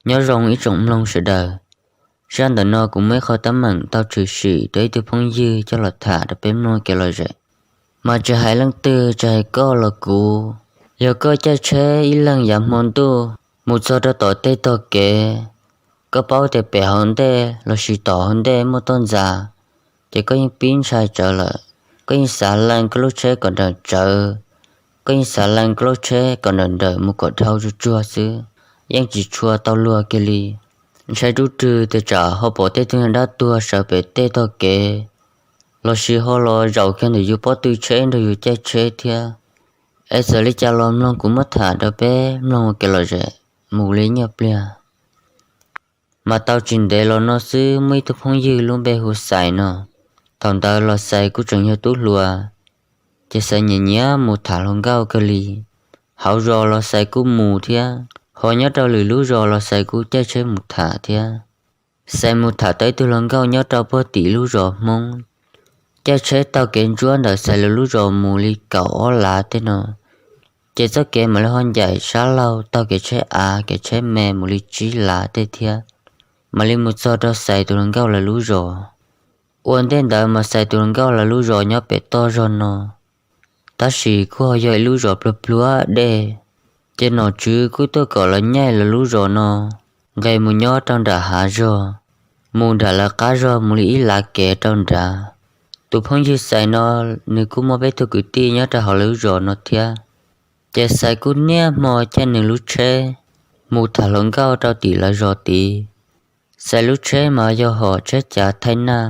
Nyob zoo ib tsoom mloog sawv daws. Zaj ntawm no kuv muaj ib qho teeb meem tau tshwm sim rau ib tug phooj ywg coj los tham rau peb mloog kev lom zem. Mas tsis hais leej twg, tsis hais koj los kuv, yog koj caij tsheb ib leeg yav hmo ntuj mus txog rau tom tej tog kev, koj paub tias pem hauv ntej lossis tom hauv ntej muaj toj ntxas, ces koj yeej pib ntshai tsawv lawm. Koj yeej xav lees koj lub tsheb kom nrawm tsawv, koj yeej xav lees koj lub tsheb kom nrawm nrawm mus kom dhau tsuag tsuag xwb, yeej tsis tshua tau luag kiag li. Ntshai rub rwg tias tsam ho pom tej tug nyuag dab tuag sawv pem tej tog kev, lossis ho los zaum kiag ntawm yus pob tw tsheb nrog yus caij tsheb thiab. Es txawm li cas los mloog kuv muab tham rau peb mloog ua kev lom zem mus li nyuag pliag. Mas tau tsis ntev los no xwb muaj ib tug phooj ywg lub npe hu Xais no. Thaum ntawd los Xais kuj tseem yog tub hluas, ces Xais nyiam nyiam mus tham hluas nkauj kawg li. Hauv zos los Xais kuj mus thiab, ho nyob rau lwm lub zos los Xais kuj caij tsheb mus tham thiab. Xais mus tham tau ib tug hluas nkauj nyob rau puag tim lub zos Hmoob. Caij tsheb taug kev ntsuab ntawm Xais lawv lub zos mus li kaum ob lav tej no, ces txoj kev mam li ho ncaim sab laug taug kev tsheb av kev tsheb me mus li tsib lav tej thiab, mam li mus txog rau Xais tus hluas nkauj lawv lub zos. Ua ntej ntawd mas Xais tus hluas nkauj lawv lub zos nyob pem toj zog no, tab sis kuj ho yog ib lub zos pluag pluag dej, ces nom tswv kuj tuaj kom lawv nyaij lawv lub zos no nqes mus nyob rau nram hav zog, mus nram lawv qab zog mus li ib lav kev rau nrad. Tus phooj ywg Xais no, nws kuj muaj peb tug kwv tij nyob rau hauv lawv lub zos no thiab. Ces Xais kuj niaj hmo caij nws lub tsheb mus tham hluas nkauj rau tim lawv zos tid. Xais lub tsheb mas yog hom tsheb cav thaij naj.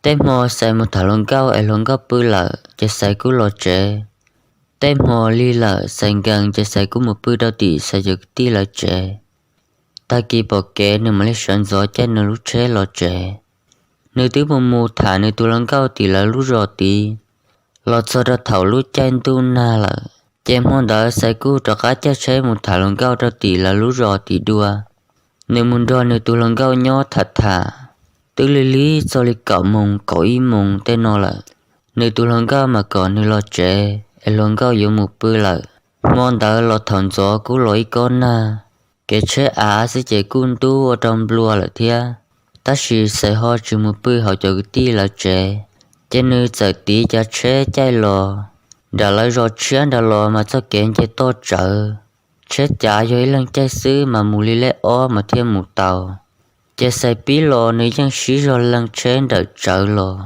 Tej hmo Xais mus tham hluas nkauj es hluas nkauj pw lawm ces Xais kuj los tsev. Tej hmo lig lawm Xais nkees ces Xais kuj mus pw rau tim Xais cov kwv tij lawv tsev. Tag kis pom kev nws mam li sawv ntxov caij nws lub tsheb los tsev. Nws twb mus mus tham nws tus hluas nkauj tim lawv lub zos tid, los txog rau thaum lub caij ntuj nag lawm. Ces hmo ntawd Xais kuj rov qab caij tsheb mus tham hluas nkauj rau tim lawv lub zos tim dua. Nws mus nrog nws tus hluas nkauj nyob tham tham, twb lig lig txog li kaum moos kaum ib moos tej no lawm. Nws tus hluas nkauj mas kom nws los tsev es hluas nkauj yuav mus pw lawm. Hmo ntawd los thaum ntxov kuj los ib kob nag, Kev tsheb av xwb ces kuj ntub ua rau nplua lawm thiab. Tab sis Xais ho tsis mus pw hauv cov kwv tij lawv tsev, ces nws txawm tiv cov tsheb caij los nram lawv zos tshiab nrad los mas txoj kev nce toj tsawv, tsheb cav yog ib leeg caij xwb mas mus li lej ob mas thiaj mus tau. Ces Xais pib los nws yeej sib zog leej tsheb nrawm tsawv los,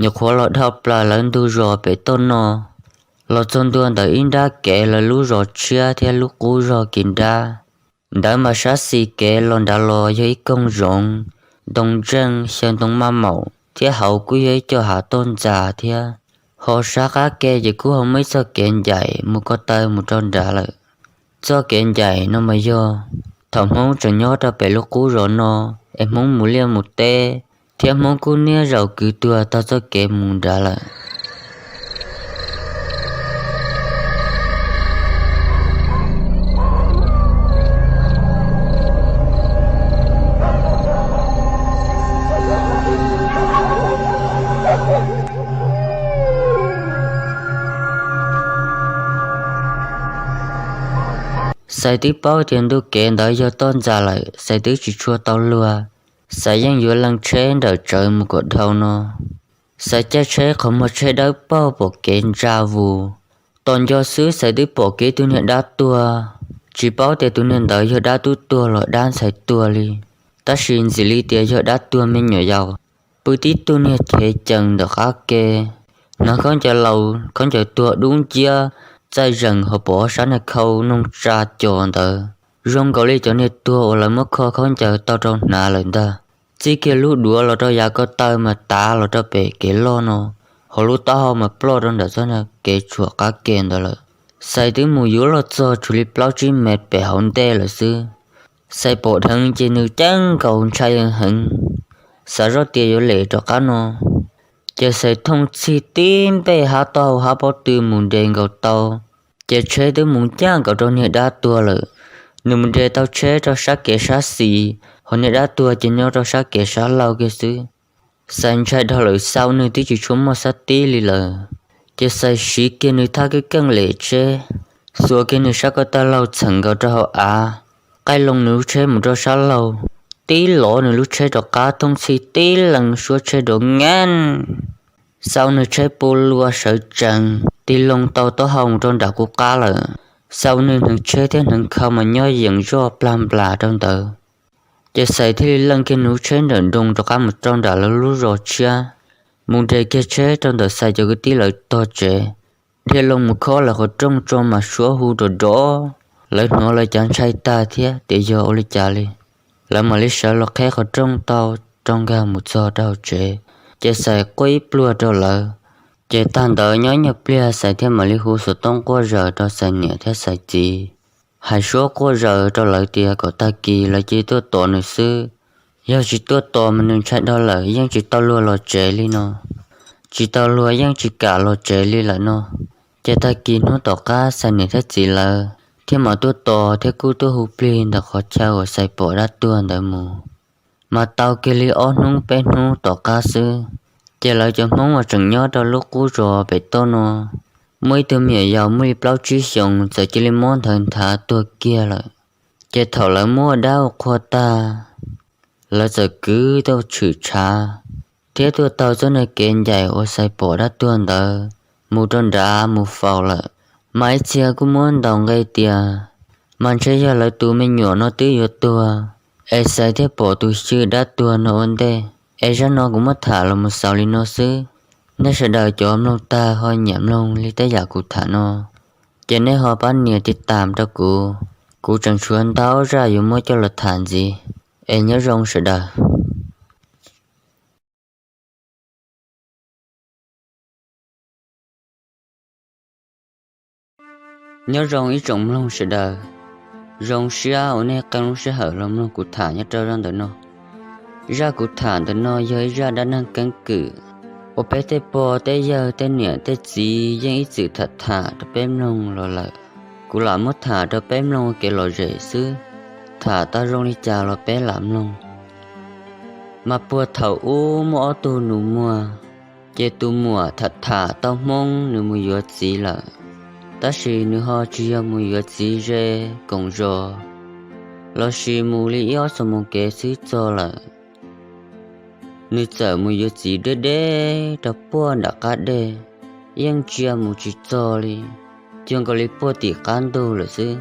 nyuam qhuav los dhau plaws lawv ntug zos pem toj no, los txog ntua ntawm ib nrab kev lawv lub zos tshiab thiab lub qub zog kis nrab. Ntawd mas sab xis kev los nrad los yog ib koog zoov, ntoo ntseej, xyaw ntoo maj maum thiab hauv kuj yog ib co hav toj ntxas thiab. Ho sab qab ke ces kuj ho muaj ib txoj kev ncaim mus ko taw mus rau nrad lawm. Txoj kev ncaim no mas yog thaum Hmoob tseem nyob rau pem lub qub zos no, es Hmoob mus liaj mus teb, thiab Hmoob kuj niaj zaus kwv tuag taug txoj kev mus nrad lawm. Xais twb paub tias ntu kev ntawd yog toj ntxas lawm, Xais twb tsis tshua tau luag. Xais yeej yuav leej tsheb nrawm tsawv mus kom dhau no. Xais caij tsheb qhov muag tsheb dawb paug pom kev ntsa vus. Tos nco xwb Xais twb pom kiag tus niag dab tuag. Tsis paub tias tus niag ntawd yog dab tub tuag los dab ntxhais tuag li, tab sis ntxim li tias yog dab tuag me nyuam yaus. Pw tib tug niag chev cees ntawm qab ke, hnav khaub ncaws laus khaub ncaws tuag dub nciab, txaij zees ho pom ob sab niag khau noog tsa cos ntawd zoo nkaus li cov niag tuag uas lawv muab kho khaub ncaws tau rau hnav lawm ntag. Txij kiag lub duav los rau yav ko taw mas tav los rau pem kev loj no, ho lub taub hau mas ploj rau ntawm txoj kev tshuam qab ke ntawd lawm. Xais twb mus yuav los txog tsuas li plaub tsib mev pem hauv ntej lawm xwb. Xais pom dheev ces nws ceeb nkaus ntshai heev, xav zoj tias yuav lem rov qab no. Ces Xais thooj txhij tib npej hab taub hau hab pob tw mus nres nkaus tau, ces tsheb twb mus ncaj nkaus rau niag dab tuag lawm. Nws mus nres tau tsheb rau sab kev sab xis, ho niag dab tuag ces nyob rau sab kev sab laug kiag xwb. Xais ntshai dhau lawm, xau nws twb tsis tshua muaj xab tib li lawm. Ces Xais siv kiag nws thaj keeb keej lem tsheb, xuas kiag nws sab ko taw laug txheem nkaus rau hauv av, qaij loo nws lub tsheb mus rau sab laug, tib lov nws lub tsheb rov qab thooj txhij tib leeg suab tsheb rov nqeeb, xau nws tsheb pua lua sawv tsees, tig loo tau taub hau mus rau nram qub qab lawm. Xau nws hneev tsheb thiab hneev khau mas nyob yees zoj plag nplas rau ntawd. Ces Xais thiaj li leej kiag nws lub tsheb nrawm nroos rov qab mus rau nram lawv lub zos tshiab, mus nres kiag tsheb rau ntawm Xais cov kwv tij lawv tog tsev, dhia loo mus khob lawv qhov rooj tso mas suab hu rov rov. Lawv hnov lawv cav ntshai tag thiab tias yog ua li cas li. Lawv mam li sawv los qheb qhov rooj tau rau nkag mus txog rau hauv tsev, ces Xais quaj ib pluag rau lawv. Ces tag ntawd nyob nyuag pliag Xais thiaj mam li hu xov tooj quaj zaws rau Xais niam thiab Xais txiv, hais suab quaj zaws rau lawv tias kom tag kis lawv cia tuaj tos nws xwb. Yog tsis tuaj tos mas nws ntshai dhau lawm, yeej tsis tau luag los tsev li no. Tsis tau luag yeej tsis kam los tsev li lawm no. Ces tag kis hnub tom qab Xais niam thiab txiv lawv thiaj mam tuaj tos thiab kuj tuaj hu plig ntawm qhov chaw uas Xais pom dab tuag ntawd mus. Mas tau kiag li ob hnub peb hnub tom qab xwb, ces lawv cov Hmoob uas tseem nyob rau lub qub zos pem toj no, muaj ib tug me nyuam yaus muaj li plaub tsib xyoos txawm cia li mob nthawv nthav tuag kiag lawm. Ces thaum lawv muab ua dab ua qhua tag, lawv txawm kwv tuaj tshwm tshav thiab tuaj taug txoj niag kev ncaim uas Xais pom dab tuag ntawd mus rau nrad mus faus lawm. Mas ib txhia kuj muab ntaus nqe tias, mas ntshe yog lawv tus me nyuam no twb yuav tuag, es Xais thiaj pom tus xyw dab tuag no ua ntej. Es zaj no kuv muab tham los mus xaus li no xwb. Nej sawv daws cov mloog tag ho nyiam mloog li tej yam kuv tham no, ces nej ho pab nias tiv tam rau kuv, kuv tseem tshuav ntau zaj yuav muab coj los tham ntxiv. Es nyob zoo sawv daws. Nyob zoo ib tsoom mloog sawv daws, zoo siab uas nej qee lub sij hawm los mloog kuv tham nyob rau zaj ntawm no. Zaj kuv tham ntawm no yog ib zaj dab neeg keeb kwm uas peb tej pog tej yawg tej niam tej txiv yeej ib txwm tham tham rau peb mloog los lawm. Kuv lam muab tham rau peb mloog ua kev lom zem xwb, tham tau zoo li cas los peb lam mloog. Mas puag thaum ub muaj ob tug nus muag, ces tus muam tham tham tau Hmoob nws mus yuav txiv lawm, tab sis nws ho tsis yog mus yuav txiv ze koom zos, lossis mus li ib ob xuab moos kev xwb txog lawm. Nws txawm mus yuav txiv deb deb rau puag nram qab deg, yeej ntsia mus tsis txog li, cuag nkaus li puag tim qab ntug lawm xwb.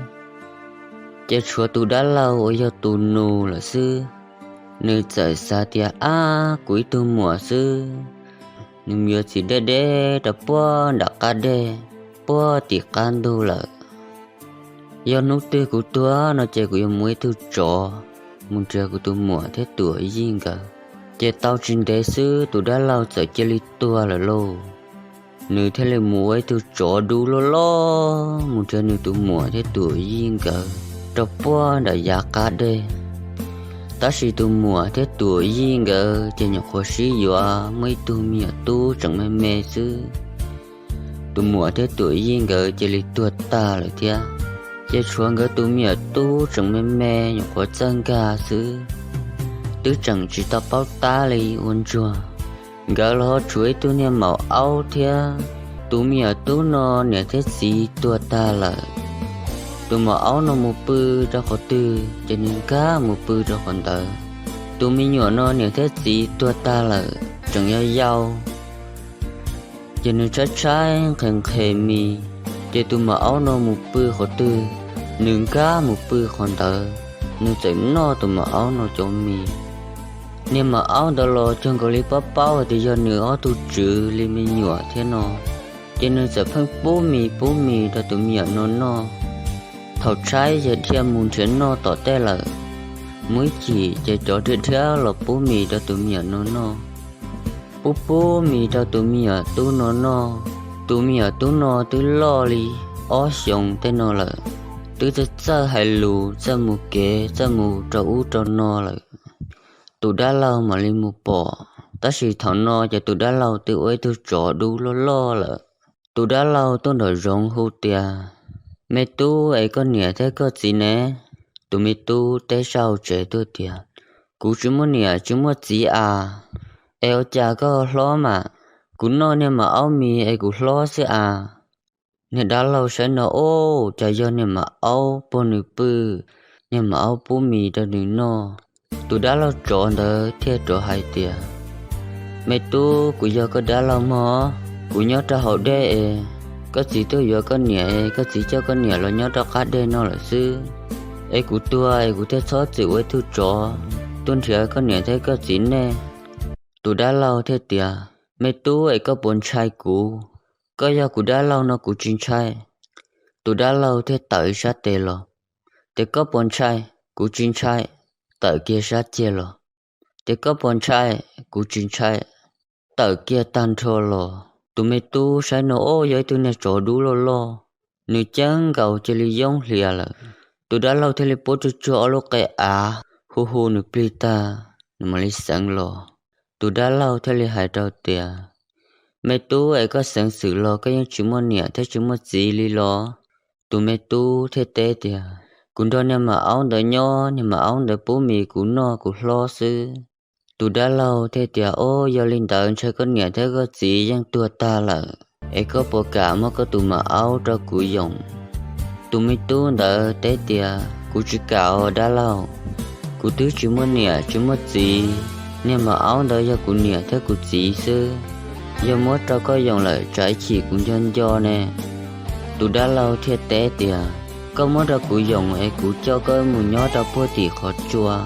Ces tshuav tus dab laug uas yog tus nus lawm xwb, nws txawm xav tias, Ab, kuv ib tug muam xwb, nws mus yuav txiv deb deb rau puag nram qab deg, puag tim qab ntug lawm. Yog hnub twg kuv tuag no ces kuv yuav mus ua ib tug tsov mus nrhiav kuv tus muam thiab tus yij nkawd. Ces tau tsis ntev xwb tus dab laug txawm cia li tuag lawm lauj. Nws thiaj li mus ua ib tug tsov dub loj loj mus nrhiav nws tus muam thiab tus yij nkawd rau puag nram yav qab deg. Tab sis tus muam thiab tus yij nkawd ces nyuam qhuav sib yuav muaj ib tug me nyuam tub tseem me me xwb. Tus muam thiab tus yij nkawd cia li tuag tag lawm thiab. Ces tshuav nkawd tus me nyuam tub tseem me me nyuam qhuav txawj nkag xwb, twb tseem tsis tau paub tab li ua ntsuag. Nkawd los ho tshuav ib tug niag maum aub thiab. Tus me nyuam tub no niam thiab txiv tuag tag lawm. Tus maum aub no mus pw rau qhov twg ces nws nkag mus pw rau qhov ntawd. Tus me nyuam no niam thiab txiv tuag tag lawm tseem yau yau, ces nws tshaib tshaib nqhis nqhis mis, ces tus maum aub no mus pw qhov twg, nws nkag mus pw qhov ntawd, nws txawm noj tus maum aub no cov mis. Niag maum aub ntawd los cuag nkaus li paub paub hais tias yog nws ob tug tswv li me nyuam thiab no, ces nws txawm pheej pub mis pub mis rau tus me nyuam no noj. Thaum tshaib ces dhia mus nrhiav noj tom tej lawm, muaj ib chim ces cov dhia dhia los pub mis rau tus me nyuam no noj. Pub pub mis rau tus me nyuam tub no noj. Tus me nyuam tub no twb loj li ob xyoos tej no lawm, twb txawj txawj hais lus, txawj mus kev, txawj mus rau ub rau no lawm. Tus dab laug mam li mus pom, tab sis thaum no ces tus dab laug twb ua ib tug tsov dub loj loj lawm. Tus dab laug tuaj nraum zoov hu tias, Me tub, es koj niam thiab koj txiv ne? Tus me tub teb sab hauv tsev tuaj tias, Kuv tsis muaj niam tsis muaj txiv as, es ua cas koj hlob mas? Kuv noj niag maum aub mis es kuv hlob xwb as. Niag dab laug saib no, Ub, cas yog niag maum aub puag nws pw, niag maum aub pub mis rau nws noj. Tus dab laug tsov ntawd thiaj rov hais tias, Me tub, kuv yog koj dab laug mog, kuv nyob rau hauv dej es, koj txiv tuaj yuav koj niam es koj txiv coj koj niam los nyob rau qab deg no lawm xwb. Es kuv tuag es kuv thiaj txhob txwm ua ib tug tsov tuaj nrhiav koj niam thiab koj txiv nej. Tus dab laug thiaj tias, Me tub, es koj puas ntshai kuv? Koj yog kuv dab laug no kuv tsis ntshai. Tus dab laug thiaj tawm ib sab tes los, Ces koj puas ntshai? Kuv tsis ntshai. Tawm kiag sab ceg los, Ces koj puas ntshai? Kuv tsis ntshai. Tawm kiag tag nrho los. Tus me tub saib no, Ub, yog ib tug niag tsov dub loj loj, nws ceeb nkaus cia li yoob hlias lawm. Tus dab laug thiaj li puab tsuag tsuag ob lub qe av, hu hu nws plig tag, nws mam li xeev los. Tus dab laug thiaj li hais rau tias, Me tub, es koj xeev xwm los koj yeej tsis muaj niam thiab tsis muaj txiv li los? Tus me tub thiaj teb tias, Kuv nrog niag maum aub ntawd nyob, niag maum aub ntawd pub mis kuv noj kuv hlob xwb. Tus dab laug thiaj tias, Ub, yog li ntawd ntshai koj niam thiab koj txiv yeej tuag tag lawm, es koj puas kam muab koj tus maum aub rau kuv yoom? Tus me tub ntawd teb tias, Kuv tsis kam os dab laug, kuv twb tsis muaj niam tsis muaj txiv, niag maum aub ntawd yog kuv niam thiab kuv txiv xwb, yog muab rau koj yoom lawm tsam ib chim kuv nco nco ne. Tus dab laug thiaj teb tias, Koj muab rau kuv yoom es kuv coj koj mus nyob rau puag tim qhov tsua.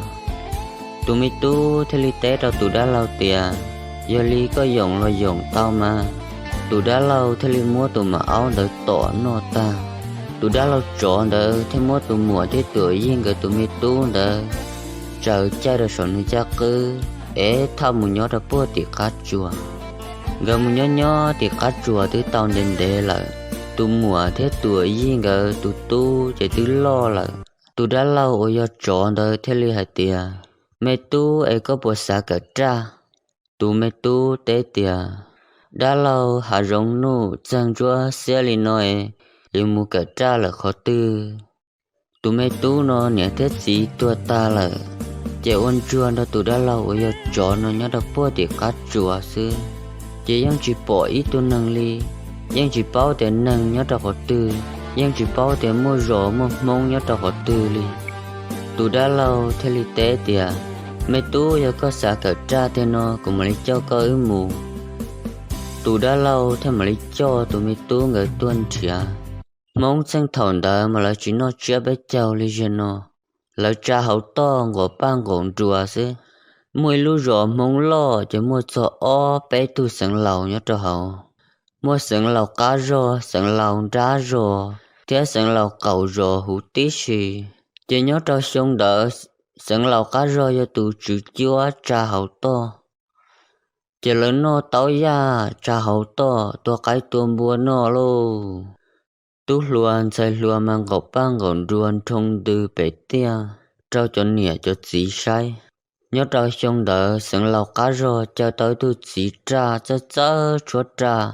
Tus me tub thiaj li teb rau tus dab laug tias, Yog li koj yoom los yoom tau mas. Tus dab laug thiaj li muab tus maum aub ntawd tom noj tag. Tus dab laug tsov ntawd thiaj muab tus muam thiab tus yij nkawd tus me tub ntawd tsaws caij rau saum nws caj qwb es thauj mus nyob rau puag tim qab tsuas. Nkawd mus nyob nyob tim qab tsuas twb tau ntev ntev lawm. Tus muam thiab tus yij nkawd tus tub ces twb loj lawm. Tus dab laug uas yog tsov ntawd thiaj li hais tias, Me tub, es koj puas xav kawm raj? Tus me tub teb tias, Dab laug, hav zoov nuj txeeg ntsuab xiab li no es yuav mus kawm raj lawm qhov twg? Tus me tub no niam thiab txiv tuag tag lawm, ces ua ntsuag nrog tus dab laug uas yog tsov no nyob rau puag tim qab tsuas xwb, ces yeej tsis pom ib tug neeg li, yeej tsis paub tias neeg nyob rau qhov twg, yeej tsis paub tias muaj zos muaj hmoob nyob rau qhov twg li. Tus dab laug thiaj li teb tias, Me tub, yog koj xav kawm raj tiag no, kuv mam li coj koj wb mus. Tus dab laug thiaj mam li coj tus me tub nkawd tuaj nrhiav. Hmoob txheej thaum ntawd mas lawv tsis noj tsiab peb caug li ziag no, lawv tsa hauv toj nqaum paj nqaum nruas xwb. Muaj ib lub zos Hmoob loj ces muaj txog ob peb tug xeev laus nyob rau hauv. Muaj xeev laus qab zog, xeev laus nrab zos, thiab xeev laus qaum zos huv tib si. Ces nyob rau xyoo ntawd, xeev laus qab zog yog tus tswv cuab tsa hauv toj. Ces lawv noj taub yaj tsa hauv toj, tua qaib tua npua noj lauj. Tub hluas ntxhais hluas mas nqaum paj nqaum nruas nroo ntws pem tiaj rau cov niam cov txiv saib. Nyob rau xyoo ntawd xeev laus qab zog caw tau ib tug txiv raj txawj txawj tshuab raj,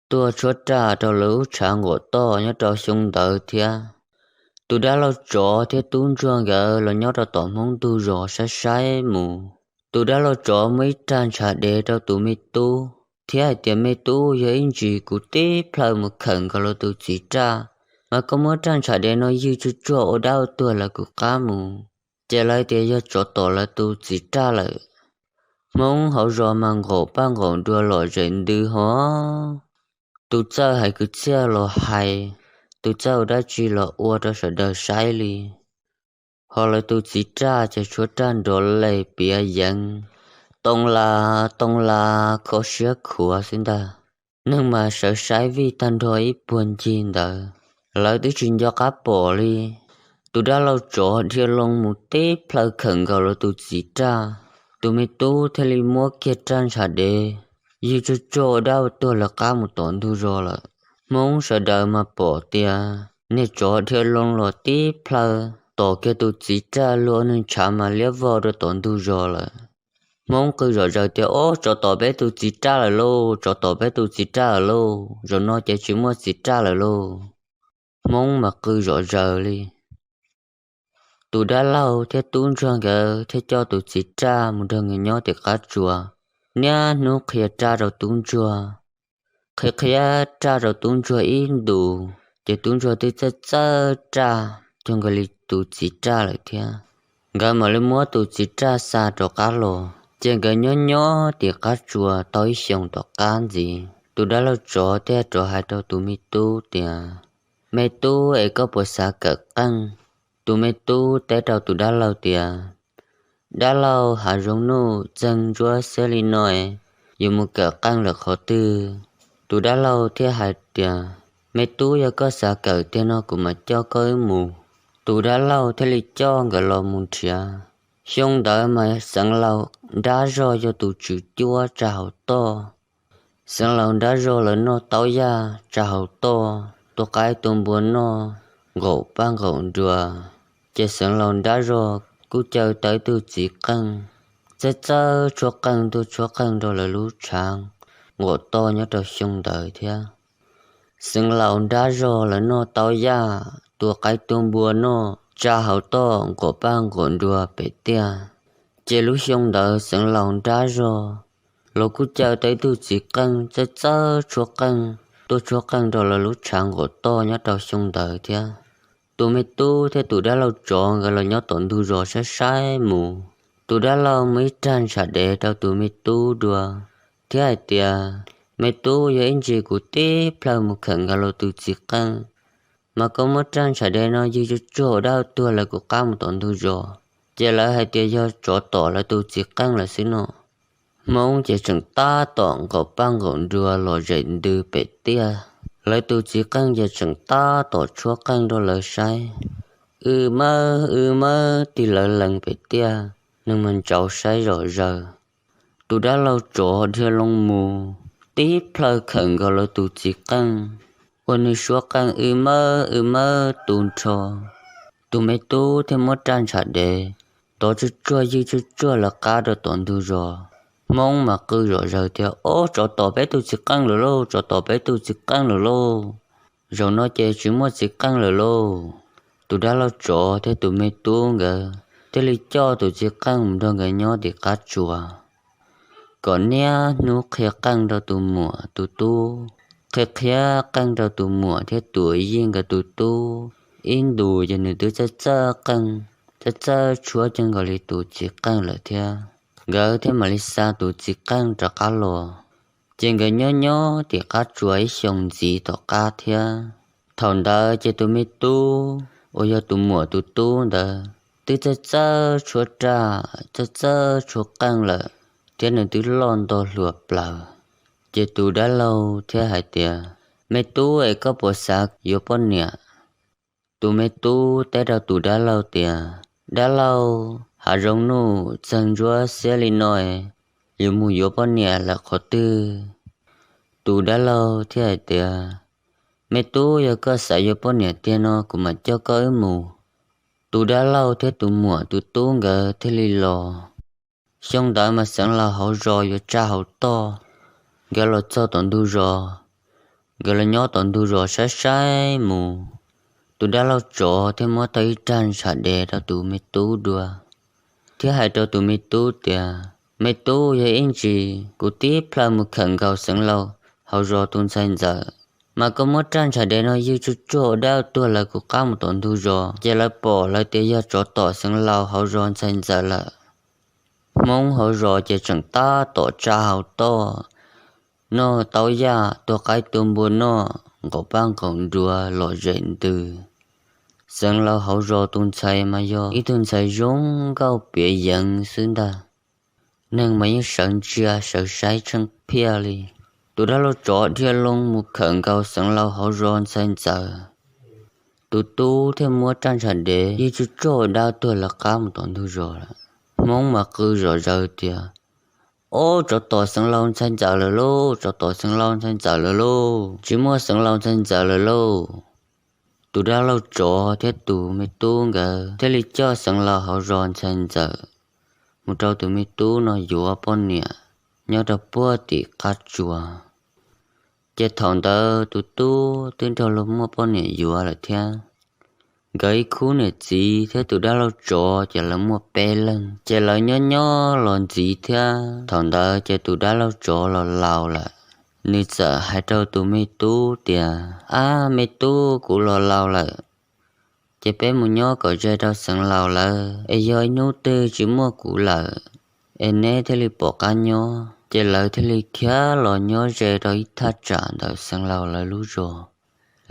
tuaj tshuab raj rau lawv lub tshav nqaum toj nyob rau xyoo ntawd thiab. Tus dab laug tsov thiab tub ntsuag nkawd los nyob rau tom Hmoob ntug zos saib saib mus. Tus dab laug tsov muab ib raj ntshav dev rau tus me tub thiab hais tias, Me tub, yog ib ntsis kuv tib plhaw mus khawm nkaus lawv tus txiv raj, mas koj muab raj ntshav dev no ywg tsuag tsuag ua dab ua tuag lawv kuv qab mus. Ces lawv tias yog tsov tom lawv tus txiv raj lawm. Hmoob hauv zos mas nqaum paj nqaum nruas lom zem ntws hos, tus txawj hais kwv txhiaj los hais, tus txawj ua dab tsi los ua rau sawv daws saib li. Ho lawv tus txiv raj ces tshuab raj nrov les piav yeev, too las too las kho siab khuav xwb ntag. Neeg mas sawv saib vij tag nrho ib puag ncig ntawd, lawv twb tsis nco qab pom li. Tus dab laug tsov dhia loo mus tib plhaw khawm nkaus lawv tus txiv raj, tus me tub thiaj li muab kiag raj ntshav dev ywg tsuag tsuag ua dab ua tuag lawv qab mus tom ntug zos lawm. Hmoob sawv daws mas pom tias niag tsov dhia loo los tib plhaw tom kiag tus txiv raj luag nws ntshav mas liab vog rau tom ntug zos lawm. Hmoob qw zom zaws tias, Ob, tsov tom peb tus txiv raj lawm lauj, tsov tom peb tus txiv raj lawm lauj, zaum no ces tsis muaj txiv raj lawm lauj. Hmoob mas qw zom zaws li. Tus dab laug thiab tub ntsuag nkawd thiaj coj tus txiv raj mus nrog nkawd nyob tim qab tsuas, niaj hnub qhia raj rau tub ntsuag. Qhia qhia raj rau tub ntsuag ib ntus, ces tub ntsuag twb txawj txawj raj cuag nkaus li tus txiv raj lawm thiab. Nkawd mam li muab tus txiv raj xa rov qab los, ces nkawd nyob nyob tim qab tsuas tau ib xyoos tom qab ntxiv, tus dab laug tsov thiaj rov hais rau tus me tub tias, Me tub, es koj puas xav kawm qeej? Tus me tub teb rau tus dab laug tias, Dab laug, hav zoov nuj txeeg ntsuab xiab li no, yuav mus kawm qeej lawm qhov twg? Tus dab laug thiaj hais tias, Me tub, yog koj xav kawm tiag no kuv mam coj koj wb mus. Tus dab laug thiaj li coj nkawd los mus nrhiav. Xyoo ntawd mas xeev laus nrab zog yog tus tswv cuab tsa hauv toj. Xeev laus nrab zog lawv noj taub yaj tsa hauv toj, tua qaib tua npua noj, nqaum paj nqaum nruas. Ces xeev laus nrab zog kuj caw tau ib tug txiv qeej, txawj txawj tshuab qeej tuaj tshuab qeej rau lawv lub tshav nqaum toj nyob rau xyoo ntawd thiab. Xeev laus nrab zog lawv noj taub yaj, tua qaib tua npua noj, tsa hauv toj, nqaum paj nqaum nruas pem tiaj. Ces lub xyoo ntawd xeev laus nrab zog los kuj caw tau ib tug txiv qeej txawj txawj tshuab qeej tuaj tshuab qeej rau lawv lub tshav nqaum toj nyob rau xyoo ntawd thiab. Tus me tub thiab tus dab laug tsov nkawd los nyob tom ntug zos saib saib mus. Tus dab laug muab ib rag ntshav dev rau tus me tub dua, thiab hais tias, Me tub, yog ib ntsis kuv tib plhaw mus khawm nkawd lawv tus txiv qeej, mas koj muab rag ntshav dev no ywg tsuag tsuag ua dab tuag lawv kuv qab mus tom ntug zos. Ces lawv hais tias yog tsov tom lawv tus txiv qeej lawm xwb no. Hmoob ces tseem tab tom nqaum paj nqaum nruas los zem ntws pem tiaj. Lawv tus txiv qeej ces tseem tab tom tshuab qeej rau lawv saib. W mawb w mawb tig lawv lees pem tiaj, neeg mas ntshai saib zom zaws. Tus dab laug tsov dhia loo mus, tib plhaw khawm nkaus lawv tus txiv qeej, ua nws suab qeej w mawb w mawb tu nrho. Tus me tub thiaj muab rag ntshav dev tov tsuag tsuag ywg tsuag tsuag lawv qab rau tom ntug zos. Hmoob mas qw zom zaws tias, Ob, tsov tom peb tus txiv qeej lawm lauj, tsov tom peb tus txiv qeej lawm lauj. Zaum no ces tsis muaj txiv qeej lawm lauj. Tus dab laug tsov thiab tus me tub nkawd thiaj li coj tus txiv qeej mus nrog nkawd nyob tim qab tsuas, kom niaj hnub qhia qeej rau tus muam tus tub, qhia qhia qeej rau tus muam thiab tus yij nkawd tus tub. Ib ntus ces nws twb txawj txawj qeej, txawj txawj tshuab kawg nkaus li tus txiv qeej lawm thiab. Nkawd thiaj mam li xa tus txiv qeej rov qab los. Ces nkawd nyob nyob tim qab tsuas ib xyoos ntxiv tom qab thiab. Thaum ntawd ces tus me tub uas yog tus muam tus tub ntawd twb txawj txawj tshuab raj, txawj txawj tshuab qeej lawm, thiab nws twb loj nto hluas plaws. Ces tus dab laug thiaj hais tias, Me tub, es koj puas xav yuav poj niam? Tus me tub teb rau tus dab laug tias, Dab laug, hav zoov nuj txeeg ntsuab xiab li no, yuav mus yuav poj niam lawm qhov twg? Tus dab laug thiaj hais tias, Me tub, yog koj xav yuav poj niam tiag no kuv mam coj koj wb mus. Tus dab laug thiab tus muam tus tub nkawd thiaj li los. Xyoo ntawd mas xeev laus hauv zos yuav tsa hauv toj, nkawd los txog tom ntug zos, nkawd los nyob tom ntug zos saib saib mus. Tus dab laug tsov thiaj muab tau ib rag ntshav dev rau tus me tub dua, thiab hais rau tus me tub tias, Me tub, yog ib ntsis kuv tib plhaw mus khawm nkaus xeev laus hauv zos tus ntxhais ntxawm, mas koj muab rag ntshav dev no ywg tsuj tsuag ua dab tuag lawv kuv qab mus tom ntug zos, ces lawv pom lawv tias yog tsov tom xeev laus hauv zos ntxhais ntxawm lawm. Hmoob hauv zos ces tseem tab tom tsa hauv toj, noj taub yaj, tua qaib tua npua noj, nqaum paj nqaum nruas lom zem ntws. Xeev laus hauv zos tus ntxhais mas yog ib tug ntxhais zoo nkauj piav yeev xwb ntag. Neeg mas yeej sawv ntsia sawv saib tsheej phiaj li. Tus dab laug tsov dhia loo mus khawm nkaus xeev laus hauv zos ntxhais ntxawm. Tus tub thiaj muab raj ntsha dev ywg tsuj tsuag ua dab tuag lawv qab mus tom ntug zos lawm. Hmoob mas qw zom zaws tias, Ob, tsov tom xeev laus ntxhais ntxawm lawm lauj, tsov tom xeev laus ntxhais ntxawm lawm lauj, tsis muaj xeev laus ntxhais ntxawm lawm lauj. Tus dab laug tsov thiab tus me tub nkawd thiaj li coj xeev laus hauv zos ntxhais ntxawm mus rau tus me tub no yuav poj niam nyob rau puag tim qab tsuas. Ces thaum ntawd tus tub twb nrog luag muaj poj niam yuav lawm thiab. Nkawd ib khub niam txiv thiab tus dab laug tsov ces lawv muaj peb leeg, ces lawv nyob nyob los ntxiv thiab. Thaum ntawd ces tus dab laug tsov los laus lawm, nws txawm hais rau tus me tub tias, Ab, me tub, kuv los laus lawm, ces peb mus nyob kom ze rau xeev laus lawm, es yog ib hnub twg tsis muaj kuv lawm, es neb thiaj li pom qab nyob. Ces lawv thiaj li khiav los nyob ze rau ib thaj tsam ntawm xeev laus lawv lub zos.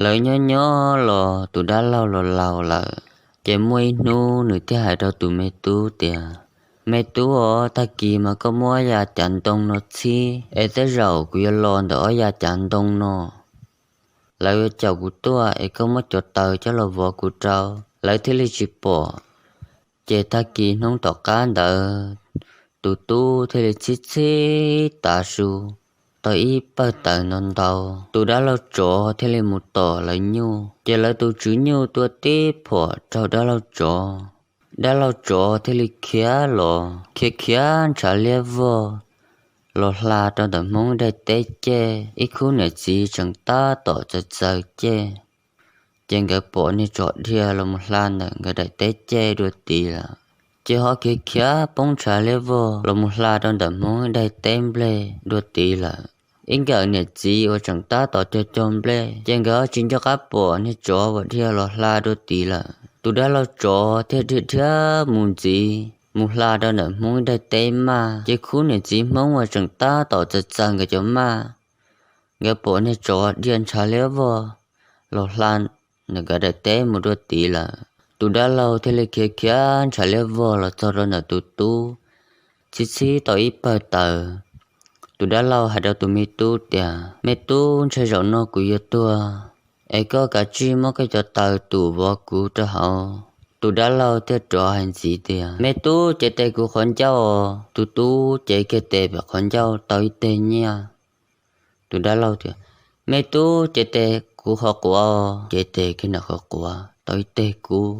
Lawv nyob nyob los tus dab laug los laus lawm, ces muaj ib hnub nws thiaj hais rau tus me tub tias, Me tub os, tag kis mas koj muab ya cav ntoo no txhib, es tej zaum kuv yuav los ntawm ob ya cav ntoo no. Lawv yuav caum kuv tuaj, es koj muab cov taws coj los vov kuv rau, lawv thiaj li tsis pom. Ces tag kis hnub tom qab ntawd, tus tub thiaj li txhib txhib tav su tau ib pawg taws ntau ntau. Tus dab laug tsov thiaj li mus tom lawv nyuj, ces lawv tus tswv nyuj tua tib phom raug dab laug tsov. Dab laug tsov thiaj li khiav los, khiav khiav ntshav liab vog los hla rau ntawm Hmoob daim teb ceg. Ib khub niam txiv tseem tab tom txaws txaws ceg, ces nkawd pom niag tsov dhia los mus hla ntawm nkawd daim teb ceg dua tid lawm. Ces ho khiav khiav poob ntshav liab vog los mus hla rau ntawm Hmoob daim teb nplej dua tid lawm. Ib nkawm niam txiv uas tseem tab tom cog cog nplej, ces nkawd ho tsis nco qab pom niag tsov uas dhia los hla dua tid lawm. Tus dab laug tsov thiaj dhia dhia mus ntxiv mus hla rau ntawm Hmoob daim teb maj, ces khub niam txiv Hmoob uas tseem tab tom txaws txaws nkawd cov maj, nkawd pom niag tsov dhia ntshav liab vog los hla ntawm nkawd daim teb mus dua tid lawm. Tus dab laug thiaj li khiav khiav ntshav liab vog los txog rau ntawm tus tub, txhib txhib tau ib pawg taws. Tus dab laug hais rau tus me tub tias, Me tub, ntshe zaum no kuv yuav tuag, es koj kav tsij muab koj cov taws tum vov kuv rau hauv. Tus dab laug thiaj rov hais ntxiv tias, Me tub, cev tes kuv qhov ncauj. Tus tub cev kiag tes pem qhov ncauj tau ib teg nyiaj. Tus dab laug tias, Me tub, cev tes kuv qhov quav. Cev tes kiag ntawm qhov quav tau ib teg kub.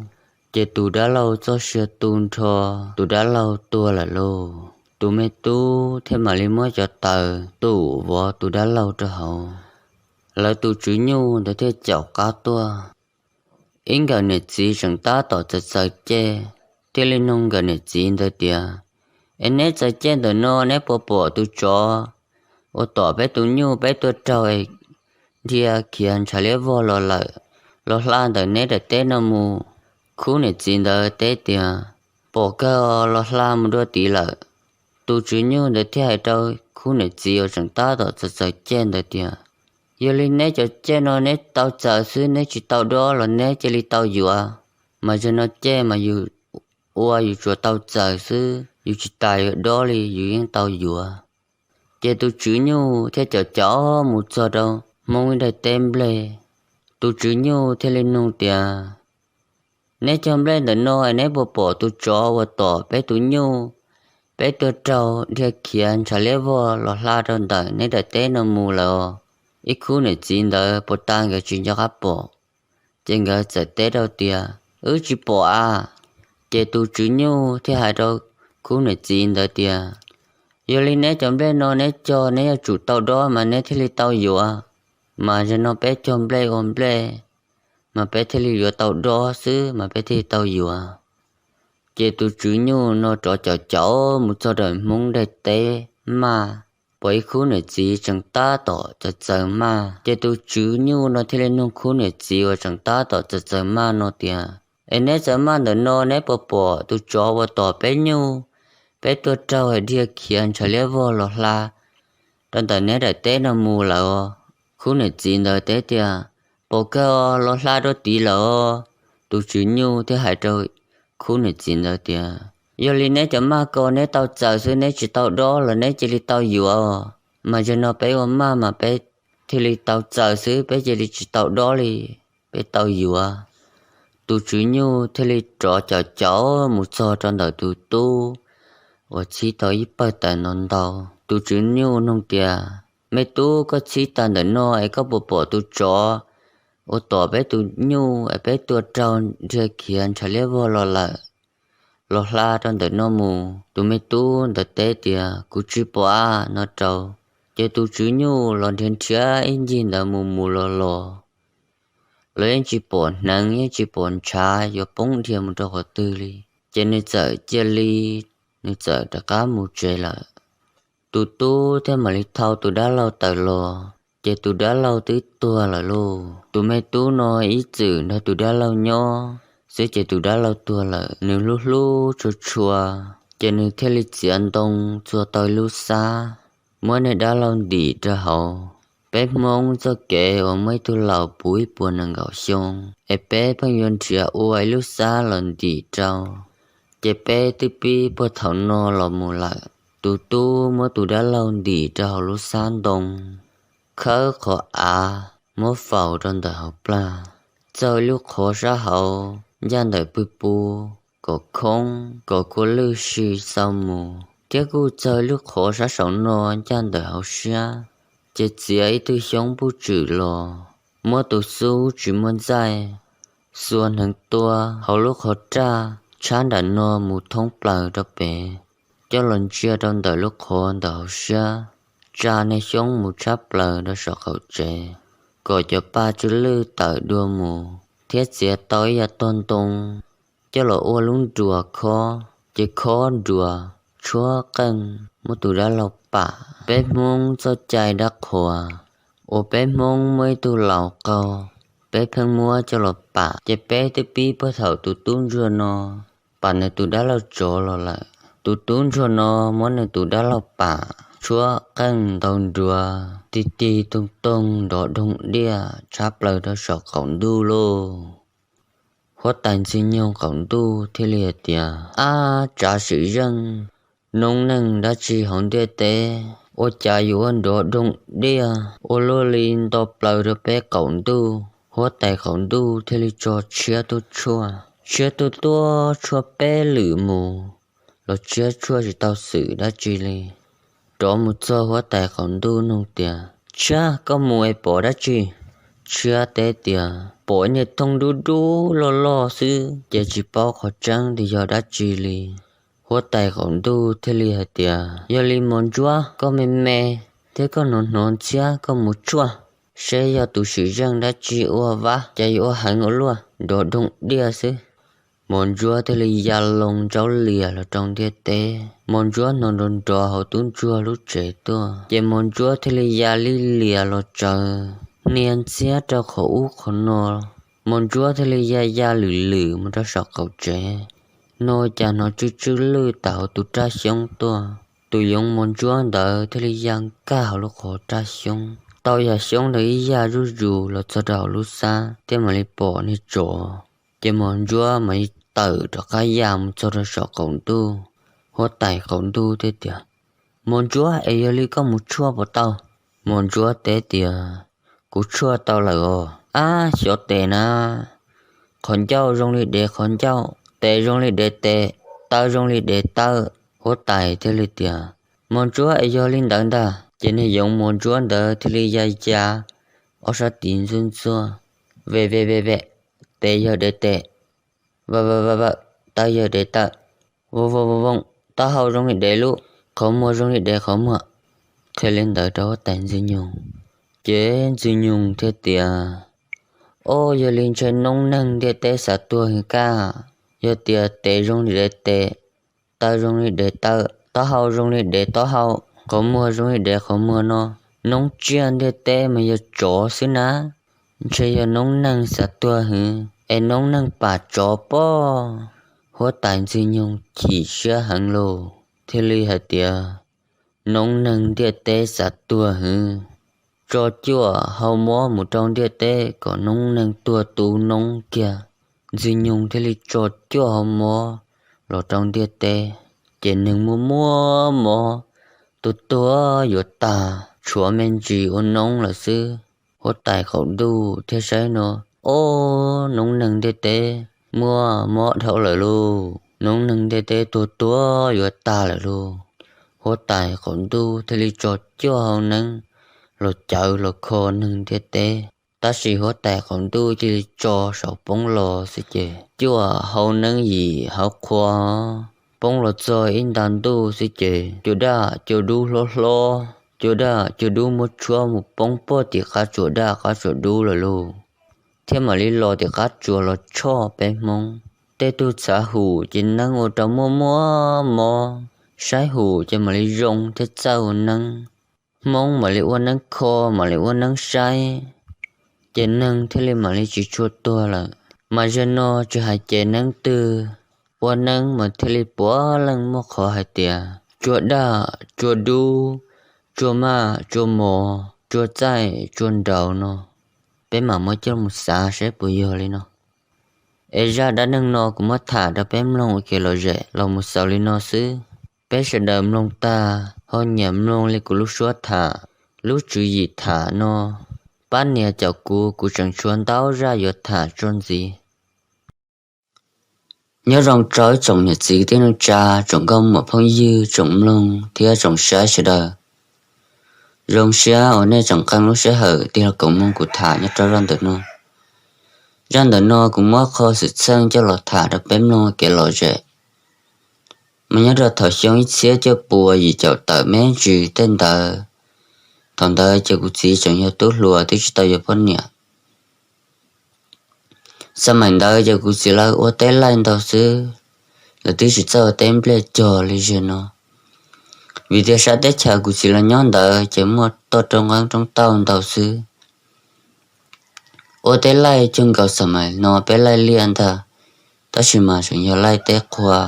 Ces tus dab laug txoj sia tu nrho, tus dab laug tuag lawm lauj. Tus me tub thiaj mam li muab cov taws tum vov tus dab laug rau hauv. Lawv tus tswv nyuj ntawd thiaj caum qab tuaj. Ib nkawm niam txiv tseem tab tom txaws txaws ceg, thiaj li nug nkawm niam txiv ntawd tias, Es neb txaws ceg ntawm no neb puas pom tus tsov uas tom peb tus nyuj peb tuaj raug es dhia khiav ntshav liab vog los lawm, los hla ntawm neb daim teb no mus? Khub niam txiv ntawd teb tias, Pom kawg, los hla mus dua tid lawm. Tus tswv nyuj ntawd thiaj hais rau khub niam txiv uas tseem tab tom txaws txaws ceg ntawd tias, Yog li neb cov ceg no neb tau txaws xwb, neb tsis tau dob los neb cia li tau yuav. Mas zaum no ceg mas yus ua yus tsuas tau txaws xwb, yus tsis tas yuav dob li, yus yeej tau yuav. Ces tus tswv nyuj thiaj caum caum mus txog rau hmoob ib daim teb nplej. Tus tswv nyuj thiaj li nug tias, Neb cog nplej ntawm no es neb puas pom tus tsov uas tom peb tus nyuj, peb tuag raug dhia khiav ntshav liab vog los hla rau ntawm neb daim teb no mus lawm os? Ib khub niam txiv ntawd puas tas nkawd tsis nco qab pom, ces nkawd txawm teb rau tias, Wb tsis pom a. Ces tus tswv nyuj thiaj hais rau khub niam txiv ntawd tias, Yog li neb cov nplej no neb cog neb yuav tsum tau dob mas neb thiaj li tau yuav. Mas zaum no peb cog nplej ua nplej, mas peb thiaj li yuav tau dob xwb mas peb thiaj li tau yuav. Ces tus tswv nyuj no rov caum caum mus txog rau hmoob daim teb maj, pom ib khub niam txiv tseem tab tom txaws txaws maj. Ces tus tswv nyuj no thiaj li nug khub niam txiv uas tseem tab tom txaws txaws maj no tias, Es neb txaws maj ntawm no neb puas pom tus tsov uas tom peb nyuj, peb tuag raug es dhia khiav ntshav liab vog los hla rau ntawm neb daim teb no mus lawm os? Khub niam txiv ntawd teb tias, Pom kawg, los hla rau tid lawm os. Tus tswv nyuj thiaj hais rau khub niam txiv ntawd tias, Yog li neb cov maj ko neb tau txaws xwb, neb tsis tau dob los neb cia li tau yuav. Mas zaum no peb ua maj mas peb thiaj li tau txaws xwb, peb cia li tsis tau dob li, peb tau yuav. Tus tswv nyuj thiaj li rov caum caum mus txog rau ntawm tus tub uas txhib tau ib pawg taws ntau ntau. Tus tswv nyuj nug tias, Me tub, koj txhib taws ntawm no es koj puas pom tus tsov uas tom peb tus nyuj es peb tuag raug dhia khiav ntshav liab vog los lawm, los hla rau ntawm no mus? Tus me tub ntawd teb tias, Kuv tsis pom a, no rau. Ces tus tswv nyuj los nrhiav nrhiav ib ncig ntawd mus mus los los, los yeej tsis pom hneev yeej tsis pom ntshav yuav poob dhia mus rau qhov twg li. Ces nws txawm cia li, nws txawm rov qab mus tsev lawm. Tus tub thiaj mam li thau tus dab laug tawm los, ces tus dab laug twb tuag lawm lauj. Tus me tub no ib txwm nrog tus dab laug nyob xwb ces tus dab laug tuag lawm, nws hlub hlub tshua tshua, ces nws thiaj li txiav ntoo txua tau lub xab, muab niag dab laug ntim rau hauv. Peb Hmoob txoj kev uas muaj ib tug laus puv ib puas nees nkaum xyoo es peb pheej yuav nrhiav ua ib lub xab los ntim rau, ces peb twb pib puag thaum no los mus lawm. Tus tub muab tus dab laug ntim rau hauv lub xab ntoo, khawb qhov av, muab faus rau ntawm hauv plag, txaug ib lub qhov sab hauv ncaj ntawm pwg pus kom khoob kom kua lwj si xau mus, thiab kuj txaug ib lub qhov sab saum no ncaj ntawm hauv siab. Ces txiav ib tug xyoob puj tswm los, muab tus xub tsis muaj ntxaij, xuas hneev tua hauv lub qhov raj tshab nram no mus thoob plaws rau pem, coj los ntsia rau ntawm lub qhov ntawm hauv siab, tsa niag xyoob mus tshab plaws rau saum qaum tsev, kom cov pa tsw lwj tawm dua mus, thiab txiav tau ib yav tog ntoo coj los ua lub nruas khob, ces khob nruas tshuab qeej muab tus dab laug pam. Peb Hmoob txoj cai dab qhuas uas peb Hmoob muaj ib tug laus qaug, peb pheej muab coj los pam, ces peb twb pib puag thaum tus tub ntsuag no pam nws tus dab laug tsov los lawm. Tus tub ntsuag no muab nws tus dab laug pam tshuab qeej ntaus nruas tig tig toog toog nrov doog diaj tshab plaws rau saum qaum ntuj lauj. Huab tais Ntxwg Nyoog qaum ntuj thiaj li hais tias, Ab, tsav sim zeej noob neej dab tsi hauv ntiaj teb, ua cas yuav ua nrov doog diaj ua luaj li nto plaws rau peb qaum ntuj? Huab tais qaum ntuj thiaj li tso tshiab tuaj tshuaj. Tshiab tuaj tuaj tshuaj peb lwm mus los tshiab tshuaj tsis tau xwm dab tsi li. Rov mus txog huab tais qaum ntuj nug tias, Tshiab, koj mus es pom dab tsi? Tshiab teb tias, Pom niag thooj dub dub loj loj xwb ces tsis paub qhov tseeb tias yog dab tsi li. Huab tais qaum ntuj thiaj li hais tias, Yog li mos ntsuab, koj me me thiab koj hnov hnov ntxhiab, koj mus tshuaj seb yog tus sim zeej dab tsi ua vab, cas yuav ua heev ua luaj, nrov doog diaj xwb. Mos ntsuab thiaj li ya loo ntsaub lias los rau ntiaj teb. Mos ntsuab hnov nrov nrov hauv tub ntsuag lub tsev tuaj, ces mos ntsuab thiaj li ya li lias los tsaws, hnia ntxhiab rau qhov ub qhov no, Mos ntsuab thiaj li ya ya lwm lwm mus rau saum qaum tsev. No cas hnov tsw tsw lwj tawm hauv tus raj xyoob tuaj. Tus yoov mos ntsuab ntawd thiaj li ya nkag hauv lub qhov raj xyoob, tau yam xyoob ntawd ib ya zuj zus los txog rau hauv lub xab thiab mam li pom niag tsov. Ces mos ntsuab mam li tawm rov qab ya mus txog rau saum qaum ntuj. Huab tais qaum ntuj thiaj tias, Mos ntsuab, es yog li koj mus tshuaj puas tau? Mos ntsuab teb tias, Kuv tshuaj tau lawm os. Ab, xyov tes na, qhov ncauj zoo li dev qhov ncauj, tes zoo li dev tes, taw zoo li dev taw. Huab tais thiaj li tias, Mos ntsuab, es yog li ntawd ntag. Ces niag yoov mos ntsuab ntawd thiaj li ya ya ob sab tis ntxuaj ntxuaj, Ve ve ve ve, tes yog dev tes, va va va va, taw yog dev taw, vo vo vo vo, taub hau zoo li dev lub, qhov muag zoo li dev qhov muag. Qhia li ntawd rau huab tais Ntxwg Nyoog, ces Ntxwg Nyoog thiaj tias, Ob, yog li ntshe noob neeg ntiaj teb xav tuag hwv kaj. Yog tias tes zoo li dev tes, taw zoo li dev taw, taub hau zoo li dev taub hau, qhov muag zoo li dev qhov muag no, noob tsiaj ntiaj teb mas yog tsov xwb na. Ntshe yog noob neeg xav tuag hwv es noob neeg pam tsov pob. Huab tais Ntxwg Nyoog chim siab heev lauj, thiaj li hais tias, Noob neeg ntiaj teb xav tuag hwv, tso cuaj hau mob mus rau ntiaj teb kom noob neeg tuag tu noob kiag. Ntxwg Nyoog thiaj li tso cuaj hau mob los rau ntiaj teb, ces neeg muaj muaj mob, tuag tuag yuav tag, tshuav me ntsis ua noob lawm xwb. Huab tais qaum ntuj thiaj saib no, ob, noob neeg ntiaj teb muaj mob dhau lawm lauj, noob neeg ntiaj teb tuag tuag yuav tag lawm lauj. Huab tais qaum ntuj thiaj li tso cuaj hau neeb los cawv los kho neeg ntiaj teb. Tab sis huab tais qaum ntuj cia li tso saum poob los xwb ces cuaj hau neeb yim hauv qhua poob los txog ib nta ntuj xwb ces cua daj cua dub hlob hlob, cua daj cua dub muab tshuab mus poob puag tim qab tsuas daj qab tsuas dub lawm lauj. Thiab mam li los tim qab tsuas los tshoj peb Hmoob. Tej tug txhav hum ces neeb ua rau muaj muaj mob, saib hum ces mam li zoo thiab txawj ua neeb. Hmoob mam li ua neeb kho, mam li ua neeb saib, ces neeg thiaj li mam li tsis tshua tuag lawm. Mas zaum no tsis hais ces neeb twg, ua neeb mas thiaj li puav leej muaj qhov hais tias cua daj cua dub, cua maj cua mos, cua txaij cua nraud no. Peb mam muab coj mus xav saib puas yog li no. Es zaj dab neeg no kuv muab tham rau peb mloog ua kev lom zem los mus xaus li no xwb. Peb sawv daws mloog tag ho nyiam mloog li kuv lub suab tham, lub tswv yim tham no, pab nias caum kuv, kuv tseem tshuav ntau zaj yuav tham tso ntxiv. Nyob zoo rau ib tsoom niam txiv kwv tij neej tsa, tsoom nkauj muam phooj ywg, tsoom mloog thiab tsoom saib sawv daws. Zoo siab uas nej tseem qee lub sij hawm tig los koom mloog kuv tham nyob rau zaj ntawm no. Zaj ntawm no kuv muab qhov xwm txheej coj los tham rau peb mloog kev lom zem. Mas nyob rau thaum xyoo ib txhiab cuaj puas yim caum tawm me ntsis tej ntawd, thaum ntawd ces kuv txiv tseem yog tub hluas twb tsis tau yuav poj niam. Xa maim ntawd ces kuv txiv lawv ua teb laij ntau xwb, lawv twb tsis txawj ua teb nplej cog li zaum no. Vim tias sab teb chaws kuv txiv lawv nyob ntawd ces muaj toj roob qeeb roob tauj ntau xwb. Ua teb laij cuag nkaus xa maim no peb laij liaj ntag, tab sis mas tseem yog laij teb qhua.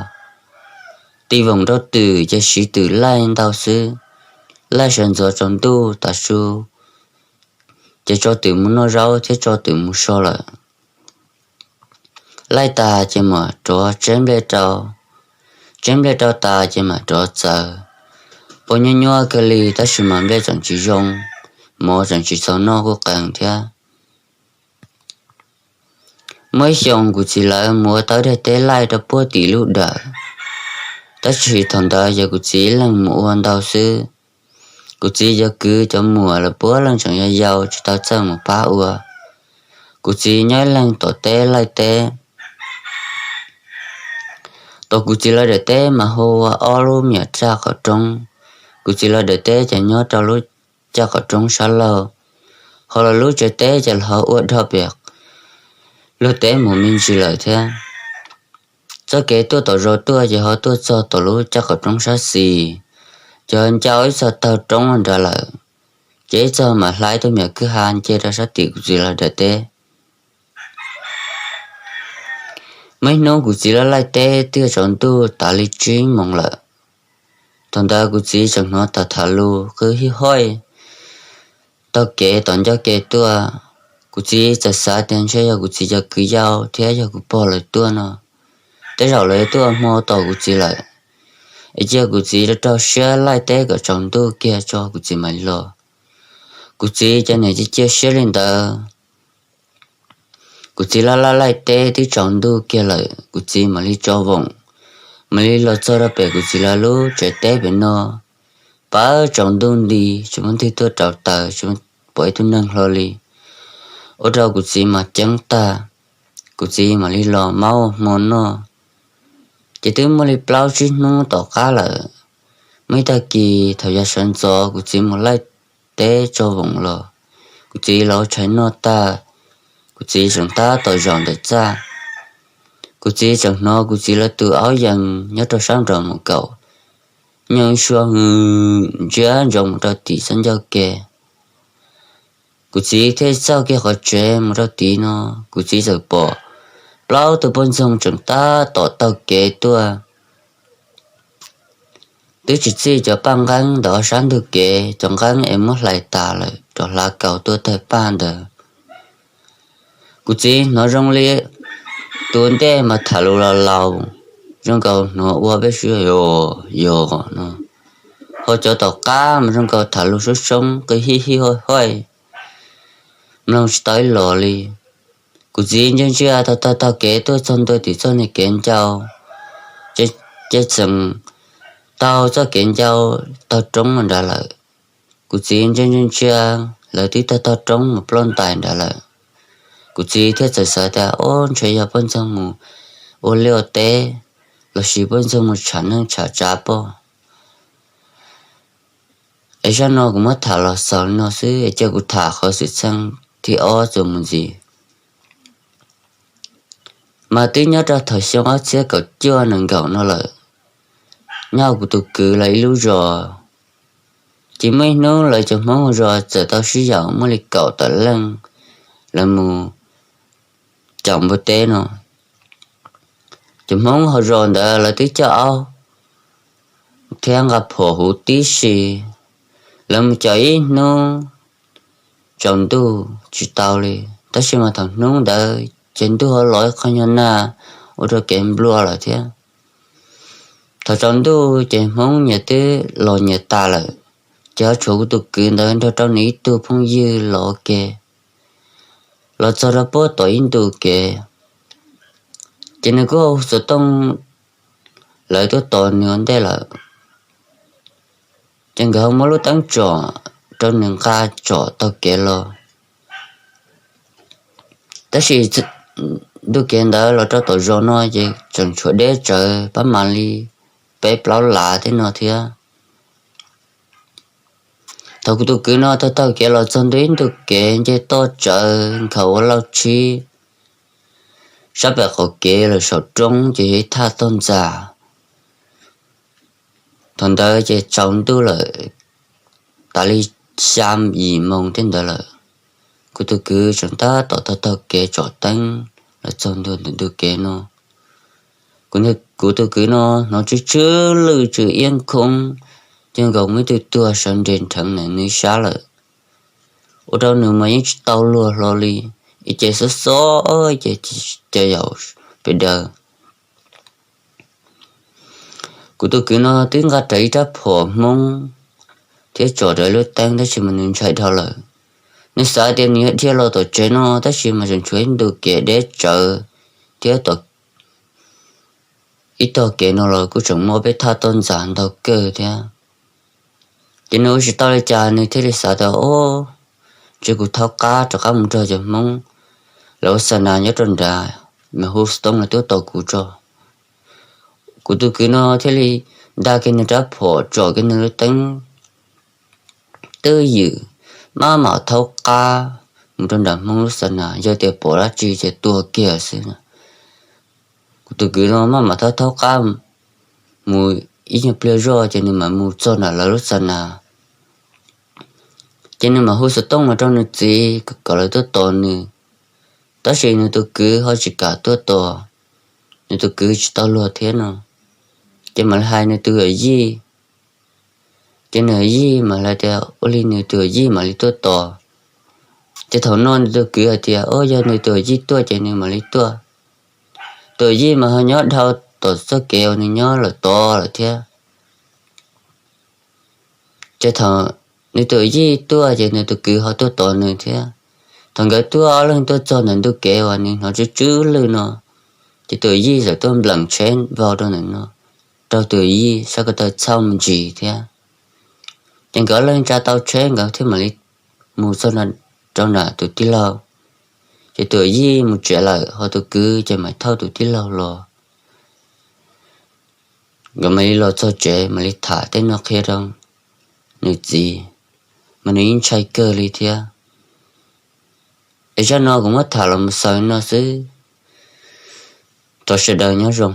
Tig voom rau twm ces siv twm laij ntau xwb. Laij sawv ntxov tsaus ntuj tav su ces tso twm mus noj zaub thiab tso twm mus so lawm. Laij tas ces mam rov tseb nplej rau, tseb nplej rau tas ces mam rov txawv. Ua nyuaj nyuaj kawg li tab sis mas nplej tseem tsis zoo, mov tseem tsis txaus noj kuj qees thiab. Muaj ib xyoos kuv txiv lawv mus ua tau daim teb laij rau puag tim lub dawm, tab sis thaum ntawd yog kuv txiv ib leeg mus ua ntau xwb. Kuv txiv cov kwv cov muam lawv puav leej tseem yau yau tsis tau txawj mus pab ua. Kuv txiv nyob ib leeg tom teb laij teb. Tom kuv txiv lawv daim teb mas hu ua ob lub me nyuam raj qaum roob. Kuv txiv lawv daim teb ces nyob rau lub caj qaum roob sab laug, ho lawv lub tsev teb ces los ho ua dhau pem luag teb mus me ntsis lawm thiab. Txoj kev tuaj tom zos tuaj ces ho tuaj txog tom lub caj qaum roob sab xis, ces ho ncau ib txog taug roob nrad lawm, ces ib txog mam hlais tus me nyuam kwj ha nce rau sab tim kuv txiv lawv daim teb. Muaj ib hnub kuv txiv laj laij teb twb yuav tsaus ntuj tas li tsib moos lawm. Thaum ntawd kuv txiv tseem hnov tham tham lus qw hib hoij taug kev tom ncauj ke tuaj. Kuv txiv txawm xav tias ntshe yog kuv txiv cov kwv yau thiab yog kuv pog lawv tuaj no, tej zaum lawv tuaj hmo tos kuv txiv lawm. Es cia kuv txiv rau rau siab laij teb kom tsaus ntuj kiag tso kuv txiv mam los. Kuv txiv cov niam cia cia siab li ntawd. Kuv txiv laj laj laij teb twb tsaus ntuj kiag lawm, kuv txiv mam li tso voom, mam li los txog rau pem kuv txiv lawv lub tsev teb pem no. Pab tsaus ntuj nti, tsis muaj twg tuaj rauv taws, tsis muaj pom ib tug neeg hlo li. Ua rau kuv txiv mas ceeb tag, kuv txiv mam li los maub hmo noj. Ces twb muaj li plaub tsib hnub tom qab lawm, muaj ib tag kis thaum yav sawv ntxov kuv txiv mus laij teb tso voom los, kuv txiv los ua tshais noj tag, kuv txiv tseem tab tom zaum ntawm txaj. Kuv txiv tseem hnov kuv txiv lawv tus aub yees nyob rau sab nraum mus kaum, nyob ib suab hwv ntsiab ntsoov mus rau tim txoj ncauj ke. Kuv txiv thiaj txauj kiag qhov tsev mus rau tid no, kuv txiv txawm pom plaub tug poj ntxoog tseem tab tom taug kev tuaj. Twb tsis txij cov paj nqeeb ntawm ob sab ntug kev, cov nqeeb es muab hlais tas lawm rov hlav kaus tuaj tawg paj ntawd. Kuv txiv hnov zoo li tus ntej mas tham lus laus laus, zoo nkaus hnov ua peb sib yos yos no, ho cov tom qab mas zoo nkaus tham lus soob soob qw hij hij hoj hoj, mloog tsis tau ib los li. Kuv txiv ntsia ntsia taug taug taug kev tuaj txog ntua tim txoj niag kev ncau, ces txeem taug txoj kev ncau taug roob nrad lawm. Kuv txiv ntsia ntsia ntsia, lawv twb taug taug roob mus ploj ntais nrad lawm. Kuv txiv thiaj txawm xav tias, ob, ntshe yog poj ntxoog mus ua liaj ua teb, lossis poj ntxoog mus tsham neej tsham tsav poj. Es zaj no kuv muab tham los xaus li no xwb, es cia kuv tham qhov xwm txheej thib ob txuas mus ntxiv. Mas twb nyob rau thaum xyoo ob txhiab kaum cuaj nees nkaum no lawm, nyob kuv tus kwv lawv ib lub zos, ces muaj ib hnub lawv cov Hmoob hauv zos txawm tau sib yaum muaj li kaum tawm leej, lawv mus caum npua teb no. Cov Hmoob hauv zos ntawd lawv twb coj aub thiab nqa phom huv tib si, lawv mus caum ib hnub tsaus ntuj tsis tau li, tab sis mas thaum hnub ntawd ces ntuj ho los ib qho nyuag nag ua rau kev nplua lawm thiab. Thaum tsaus ntuj ces Hmoob nyias twb los nyias tas lawm, ces ho tshuav kuv tus kwv ntawd nrog rau nws ib tug phooj ywg los ua ke. Los txog rau puag tom ib ntu kev, ces nws kuj hu xov tooj lawv tuaj tos nws ua ntej lawm. Ces nkawd ho muab lub teeb tsom rau nws nqa tsom taug kev los. Tab sis ntu kev ntawd los rau tom zos no ces tseem tshuav deb tsawv pab mam li peb plaub lav tej no thiab. Thaum kuv tus kwv no taug taug kev los txog ntua ib ntu kev nce toj tsawv nkhaus ua lauj tshib, sab pem qaum kev lawm saum roob ces yog ib thaj toj ntxas. Thaum ntawd ces tsaus ntuj lawm, tas li xya yim moos tej ntawd lawm. Kuv tus kwv tseem tab tom taug taug kev tsom teeb los txog ntua ntawm ntu kev no. Kuv tus kwv no hnov tsw tsw lwj tsw iab khoob, ces nkaus muaj ib tug tuag sawv nres nrheev ntawm nws sab lawm. Ua rau nws mas yeej tsis tau luag hlo li, ib ce xob xob ces ca yaum pes daws. Kuv tus kwv no twb nqa rawv ib rab phom Hmoob thiab tsom rawv lub teeb tab sis mas nws ntshai dhau lawm. Nws xav tias nws yuav dhia los tom tsev no tab sis mas tseem tshuav ib ntu kev deb tsawv thiab tom ib tog kev no los kuj tseem muaj peb thaj toj ntxas ntau kawg thiab. Ces nws ua tsis tau li cas nws thiaj li xav tias, ob, ntshe kuv thaub qab rov qab mus nrog cov Hmoob lawv ua xa nas nyob rau nrad, mas hu xov tooj lawv tuaj tos kuv tso. Kuv tus kwv no thiaj li nta kiag nws rab phom tsom kiag nws lub teeb twj ywm, maj mam thaub qab mus rau nram Hmoob lub xa nas, yog tias pom dab tsi ces tua kiag xwb. Kuv tus kwv no maj mam thaub thaub qab mus ib nyuag pliag zoj ces nws mam mus txog nram lawv lub xa nas. Ces nws mam hu xov tooj los rau nws txiv kom lawv tuaj tos nws, tab sis nws tus kwv ho tsis kam tuaj tos. nws tus kwv tsis tau luag thiab no. Ces mam li hais nws tus yawm yij, ces nws yij mam li tias ua li nws tus yawm yij mam li tuaj tos. Ces thaum no nws tus kwv hais tias, o, yog nws tus yawm yij tuaj ces nws mam li tuaj. Tus yawm yij mas ho nyob dhau tom txoj kev uas nws nyob lawm tod lawm thiab. Ces thaum nws tus yij tuaj ces nws tus kwv ho tuaj tos nws thiab. Thaum nkawd tuaj ob leeg tuaj txog ntawm ntu kev uas nws hnov tsw tsw lwj no, ces tus yij txawm tuaj npleem tsheb vau rau ntawm no, raug tus yij sab ko taw txhauj me ntsis thiab. Ces nkawd ob leeg tsa tau tsheb nkawd thiaj mam li mus txog rau nram tus tij laug. Ces tus yij mus tsev lawm ho tus kwv ces mam thauj tus tij laug los. Nkawd mam li los txog tsev mam li tham tej no qhia rau nws txiv, mas nws yeej ntshai kawg li thiab. Es zaj no kuv muab tham los mus xaus li no xwb. Thov sawv daws nyob zoo.